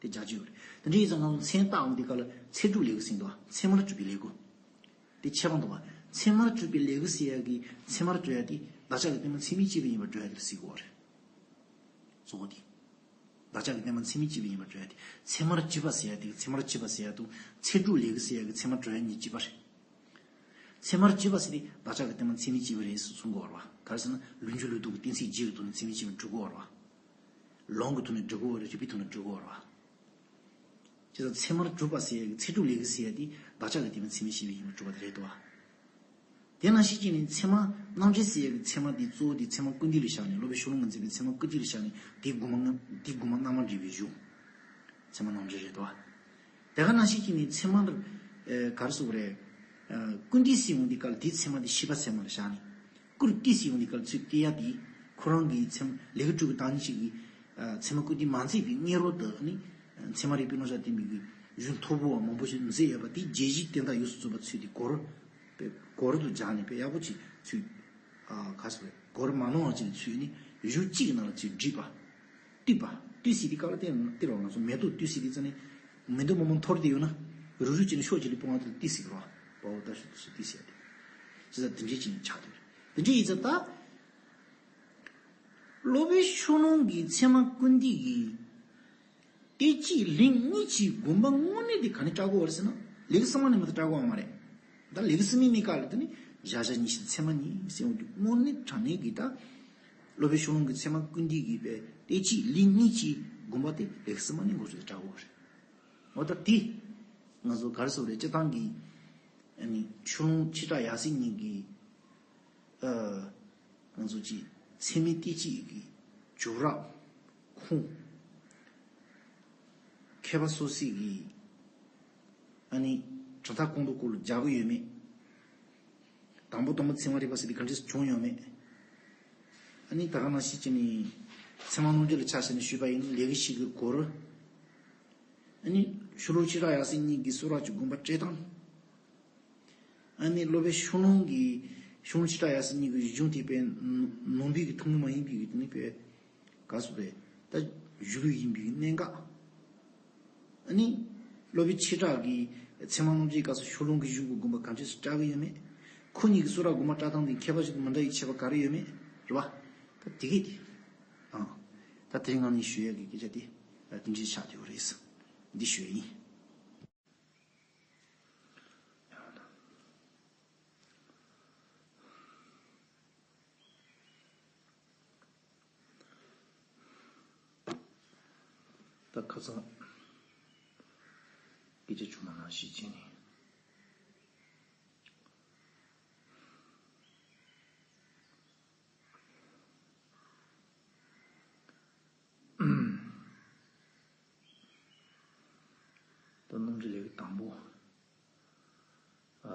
དེ་རྒྱག་རྒྱུ་རེད། དེ་འདྲའི་ཡིན་ཙང་ང་ཚོ་མཚན་བཏགས་འོང་དུས་སྐབས་ལ་ཚད་གྲུབ་ལེའུ་ཟེར་འདུག་ཚད་མར་གྱུར་པའི་ལེའུ། དེ་ཁྱད་པར་འདུག་བ། ཚད་མར་གྱུར་པའི་ལེའུ་ཟེར་ཡ་གི་ཚད་མར་གྱུར་ཡ་དེ་བདག་ཅག་གི་བསྟན་པ་ཚད་མའི་སྤྱི་དཔལ་ཡིན་པར་སྒྲུབ་ཡ་དེ་ལ་ཟེར་གོ་བ་རེད། གཙོ་བོ་དེ། བདག་ཅག་གི་བསྟན་པ་ཚད་མའི་སྤྱི་དཔལ་ཡིན་པར་སྒྲུབ་ཡ་དེ། ཚད་མར་གྱུར་པ་ཟེར་ཡ་དེ་ཚད་མར་གྱུར་པ་ཟེར་ཡ་དང་ཚད་གྲུབ་ལེའུ་ཟེར་ཡ་གི་ཚད་མར་སྒྲུབ་ཡ་གཉིས་གཅིག་པ་རེད། ཚད་མར་གྱུར་པ་ཟེར་དེ་བདག་ཅག་གི་བསྟན་པ་ཚད་མའི་སྤྱི་དཔལ་རེད་གསུང་གི་ཡོད་རེད་བ། ག་རེ་ཟེར་ན་ལུགས་འབྱུང་ལུགས་ལྡོག་གི་གཏན་ཚིགས་བརྗོད་ཀྱི་ཐོག་ནས་ཚད་མའི་སྤྱི་དཔལ་སྒྲུབ་ཀྱི་ཡོད་རེད་བ། ལུང་གི་ཐོག་ནས་སྒྲུབ་ཀྱི་ཡོད་རེད། རིགས་པའི་ཐོག་ནས་སྒྲུབ་ཀྱི་ཡོད་རེད་བ། བྱས་ཙང་ཚད་མར་གྱུར་པ་ཟེར་ཡ་གི་ཚད་གྲུབ་ལེའུ་ཟེར་ཡ་དེ་བདག་ཅག་གི་བསྟན་པ་ཚད་མའི་སྤྱི་དཔལ་ཡིན་པར་སྒྲུབ་པ་དེ་རེད་དོ། དེ་ནང་བཞིན་བྱས་ནས་ཚད་མ་རྣམ་འགྲེལ་ཟེར་ཡ་གི་ཚད་མ་དེ་གཙོ་བོ་དེ་ཚད་མ་ཀུན་བཏུས་ལ་བཞག་ནས་སློབ་དཔོན་ཤོ་ལོང་གིས་མཛད་པའི་ཚད་མ་ཀུན་བཏུས་ལ་བཞག་ནས་དེ་དགོངས་པ་དེ་དགོངས་པ་རྣལ་མ་འགྲེལ་བའི་གཞུང་། ཚད་མ་རྣམ་འགྲེལ་རེད་དོ། དེ་ག་ནང་བཞིན་བྱས་ནས་ཚད་མ་ཨ་ག་རེ་ཟེར་དགོས་རེད། ཨ་ཀུན་བཏུས་ཟེར་ཡོང་དུས་སྐབས་ལ་དེའི་ཚད་མ་དེ་ཤེས་པ་ཚད་མ་ལ་བཞག་ནས། ཀུན་བཏུས་ཟེར་ཡོང་དུས་སྐབས་ལ་ཚུར་བལྟས་ཡ་དེ་ཁོ་རང་གི་ཚད་མ་ལས་ཀྱི་དྲུག་གི་བདག་ཉིད་ཅིག་གིས་ཨ་ཚད་མ་ཀུན་བཏུས་མ་མཛད་པའི་སྔོན་རོལ་དུ་ནི་ཚད་མ་རིག་པའི་རྣམ་གཞག་བསྟན་པའི་གི་གཞུང་མཐོ་པོ་བ་མང་པོ་ཞིག་མཛད་ཡོད་པ་དེ་རྒྱས་གཞི་དོན་དག་ཡོངས་སུ་རྫོགས་པ་ཚུལ་དེ་གོ་རུ། པའི་གོ་རུ་དུ་སྦྱར་ནས་པའི་ཡག་པོ་ཅིག་ཚུལ། ཨ་ག་རེ་ཟེར་དགོས་རེད། གོ་རུ་མ་ལོང་བ་ཅིག་ཚུལ་ནི་གཞུང་གཅིག་གི་ནང་ལ་ཚུལ་བསྒྲིགས་པ། བཏུས་པ། བཏུས་ཟེར་དུས་སྐབས་ལ་བལྟས་བལྟས་རོགས། ང་ཚོ་མེ་ཏོག་བཏུས་ཟེར་དུས་ཙམ་ནས་མེ་ཏོག་མང་པོ་འཐོར་ཏེ་ཡོད་ན་རུག་རུག་བྱས་ནས་ཤོག་གཅིག་ལ་སྤུངས་པ་དེ་ལ་བཏུས་ཟེར་གི་རེད་བ། བ་འོ་ད་ཤོག་ཏུ་སུ་བཏུས་ཟེར་ཡ་དེ། ཅི་ཟེར་དེ་འདྲའི་ཅིག་ནས་ཆགས་འདུག་རེད། དེ་འདྲའི་ཡིན་ཙང་ད། སློབ་དཔོན་ཤོ་ལོང་གི་ཚད་མ་ཀུན་བཏུས་ཀྱི་བསྟན་བཅོས་ལེའུ་གཉིས་ཀྱི་དགོངས་པ་དངོས་གནས་དེ་ག་ནས་བཀྲལ་དགོས་པ་རེད་ཟེར་ན་ལེའུ་གསུམ་པ་ནས་མ་གཏོགས་བཀྲལ་དགོས་པ་མ་རེད། ད་ལེའུ་གསུམ་པའི་གནས་སྐབས་ལ་དེ་ནི་བཞག་བཞག་ཉིད་བཞིན་ཚད་མ་ཉིད་ཟེར་བ་དེ་དངོས་གནས་དྲང་གནས་ཀྱི་ད། སློབ་དཔོན་ཤོ་ལོང་གི་ཚད་མ་ཀུན་བཏུས་ཀྱི་པའི་བསྟན་བཅོས་ལེའུ་གཉིས་ཀྱི་དགོངས་པ་དེ་ལེའུ་གསུམ་པ་ནས་འགོ་བཙུགས་ཏེ་བཀྲལ་དགོས་པ་རེད། འོ་ད་དེ། ང་ཚོ་ག་རེ་ཟེར་དགོས་རེད། སྤྱིར་བཏང་གི་ཨ་ནི་ཤོ་ལོང་ཆོས་གྲགས་ཡབ་སྲས་གཉིས་ཀྱི། ཨ། ང་ཚོ་ཅིག་ཚད་མའི་བསྟན་བཅོས་ཀྱི་བྱུང་རབས་ཁུངས། མཁས་པ་སོ་སོའི་གི་ཨ་ནི་དྲང་ཐག་གོང་དུ་སྐོར་ལ་རྒྱག་གི་ཡོད་མེད། དང་པོ་དང་པོ་ཚད་མ་རིག་པ་ཟེར་དེ་ག་འདྲས་བྱུང་ཡོད་མེད། ཨ་ནི་ད་ག་ནང་བཞིན་བྱས་ནས་ཚད་མ་རྣམ་འགྲེལ་ལ་ཆ་བཞག་ནས་ཞུས་པ་ཡིན་ན་ལེའུ་བཞི་གི་སྐོར། ཨ་ནི་ཤོ་ལོང་ཆོས་གྲགས་ཡབ་སྲས་གཉིས་ཀྱི་གསུང་རབ་ཀྱི་དགོངས་པ་བཀྲལ་སྟངས། ཨ་ནི་སློབ་དཔོན་ཤོ་ལོང་གིས་ཤོ་ལོང་ཆོས་གྲགས་ཡབ་སྲས་གཉིས་ཀྱི་གཞུང་དེ་པའི་ནང་པའི་གི་ཐུན་མོང་མ་ཡིན་པའི་གི་དེ་ནི་པའི་ག་རེ་ཟེར་དགོས་རེད། ད་གཞུང་ལུགས་ཡིན་པའི་གནད་འགག་ཨ་ནི་ སློབ་དཔོན་ཆོས་གྲགས་ཀྱིས་ཚད་མ་རྣམ་འགྲེལ་སྐབས་སུ་ཕྱོགས་གླང་གི་གཞུང་གི་དགོངས་པ་གང་ཅི་སུ་བཀྲལ་གི་ཡོད་མེད། ཁོ་གཉིས་ཀྱིས་སུ་ར་དགོངས་པ་བཀྲལ་སྟངས་དེ་ཁྱད་པར་ཞིག་མི་འདྲ་ཡི་ཁྱད་པར་ག་རེ་ཡོད་མེད་རེད་བ། ད་དེ་གས་དེ། ཨང་། ད་དེ་རིང་ང་ནས་ཞུ་ཡག་གི་སྐད་ཆ་དེ། ཨ། དེ་འདྲའི་ཆགས་བསྡད་ཡོད་རེད། འདི་ཞུ་ཡ་ཡིན། ད་ཁ་སང་སྐད་ཆ་བྱུང་བ་ནང་བཞིན་བྱས་ནས། ད་རྣམ་འགྲེལ་ལེའུ་དང་པོ། ཨ།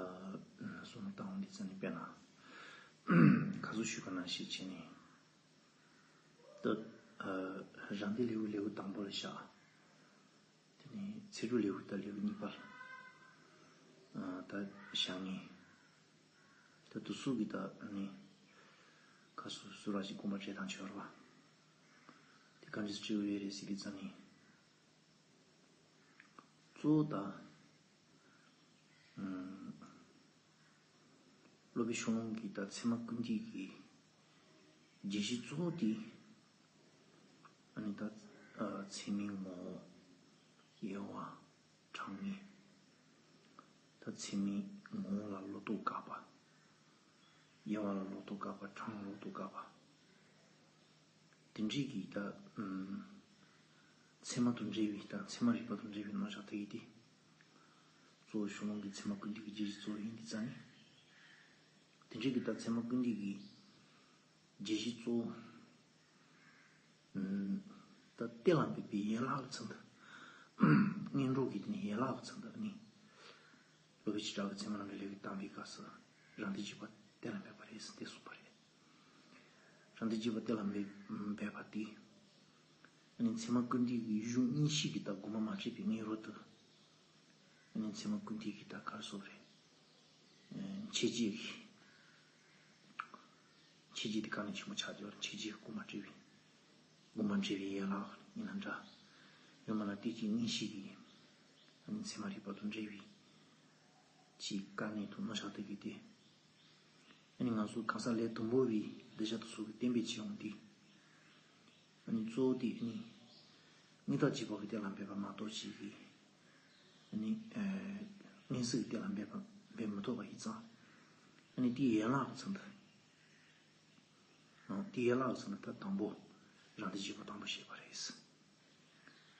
གསུང་སྟངས་འདི་ཚོ་ནི་དཔེར་ན། ཁ་སང་ཞུས་པ་ནང་བཞིན་བྱས་ནས། ད། ཨ། རང་སྡེ་ལེའུ་ལེའུ་དང་པོ་ལ་བཞག་དེ་ནས་ཚིག་གྲུབ་ལེའུ་དང་ལེའུ་གཉིས་པར། ཨ། ད་བཞག་ངེས། ད་དུ་སུ་གི་ད་ནི། ཁ་སང་སུ་ར་ཞིག་དགོངས་པ་བཞེས་སྟངས་བྱས་པ་རེད་བ། དེ་གང་ཅི་སུ་བྱས་ཡོད་རེད་ཟེར་གི་ཙ་ནི། གཙོ་བོ་ད། ཨམ། སློབ་དཔོན་ཕྱོགས་གླང་གིས་ད་ཚད་མ་ཀུན་བཏུས་ཀྱི་བརྗོད་གཞི་གཙོ་བོ་དེ། ཨ་ནི་ད། ཨ། ཚད་མའི་ངོ་བོ། དབྱེ་བ། གྲངས་ངེས། ད་ཚད་མའི་ངོ་བོ་ལ་ལོག་རྟོག་དགག་པ། དབྱེ་བ་ལ་ལོག་རྟོག་དགག་པ། གྲངས་ལ་ལོག་རྟོག་དགག་པ། དེ་འདྲའི་གི་ད། ཨམ། ཚད་མ་དང་འབྲེལ་བའི་ད་ཚད་མ་རིག་པ་དང་འབྲེལ་བའི་རྣམ་གཞག་དེ་ཡིན་ཏེ། གཙོ་བོ་ཕྱོགས་གླང་གི་ཚད་མ་ཀུན་བཏུས་ཀྱི་བརྗོད་གཞི་གཙོ་བོ་ཡིན་དེ་རྩ་ནས། དེ་འདྲའི་གི་ད་ཚད་མ་ཀུན་བཏུས་ཀྱི་བརྗོད་གཞི་གཙོ་བོ། ཨམ། ད་གཏན་ལ་འབེབས་པའི་ཡན་ལག་གི་ཚུལ་དུ། སྔོན་འགྲོ་གི་དེ་ནི་ཡན་ལག་གི་ཚུལ་དུ་ནི། སློབ་དཔོན་ཆོས་གྲགས་ཀྱིས་ཚད་མ་རྣམ་འགྲེལ་ལེའུ་གི་དང་པོའི་སྐབས་སུ་རང་སྡེ་འཇུག་པ་གཏན་ལ་འབེབས་པ་རེད་ཟེར་ཏེ་གསུངས་པ་རེད། རང་སྡེ་འཇུག་པ་གཏན་ལ་འབེབས་འབེབས་པ་དེ། ཨ་ནི་ཚད་མ་ཀུན་བཏུས་ཀྱི་གཞུང་གཉིས་བཞི་གི་ད་དགོངས་པ་མ་འགྲེལ་བའི་སྔོན་རོལ་དུ། ཨ་ནི་ཚད་མ་ཀུན་བཏུས་ཀྱི་ད་ག་རེ་ཟེར་དགོས་རེད། ཨ། འཆད་བྱེད་ཀྱི། འཆད་བྱེད་དེ་དཀའ་གནད་ཆེན་པོ་ཆགས་བསྡད་པ་རེད། འཆད་བྱེད་དགོངས་པ་འགྲེལ་བའི། དགོངས་པ་འགྲེལ་བའི་ཡན་ལག་ཡིན་ན་འདྲ། ཡང་མིན་ན་བསྟན་བཅོས་གཉིས་བཞི་གི། ཨ་ནི་ཚད་མ་རིག་པ་དང་འབྲེལ་བའི། ཅིག་དཀའ་གནད་དུ་མནོ་བཞག་སྟེ་གི་དེ། ཨ་ནི་ང་ཚོ་གང་ཟག་ལས་དང་པོ་བའི་གདུལ་བྱ་དེ་ཚོ་གི་གཏན་འབེབས་བྱེད་ཡོང་དུས། ཨ་ནི་གཙོ་བོ་དེ་ཨ་ནི། དངོས་བཏགས་འཇུག་པ་གི་གཏན་ལ་འབེབས་པ་མ་གཏོགས་ཅིག་གི། ཨ་ནི། ཨ། མངོན་སུམ་གྱི་གཏན་ལ་འབེབས་པ་འབེབས་མི་ཐུབ་པ་ཡིན་ཙང་། ཨ་ནི་དེའི་ཡན་ལག་གི་ཚུལ་དུ། ཨ། དེའི་ཡན་ལག་གི་ཚུལ་དུ་ད་དང་པོ། རང་སྡེ་འཇུག་པ་དང་པོ་བཤད་པ་རེད།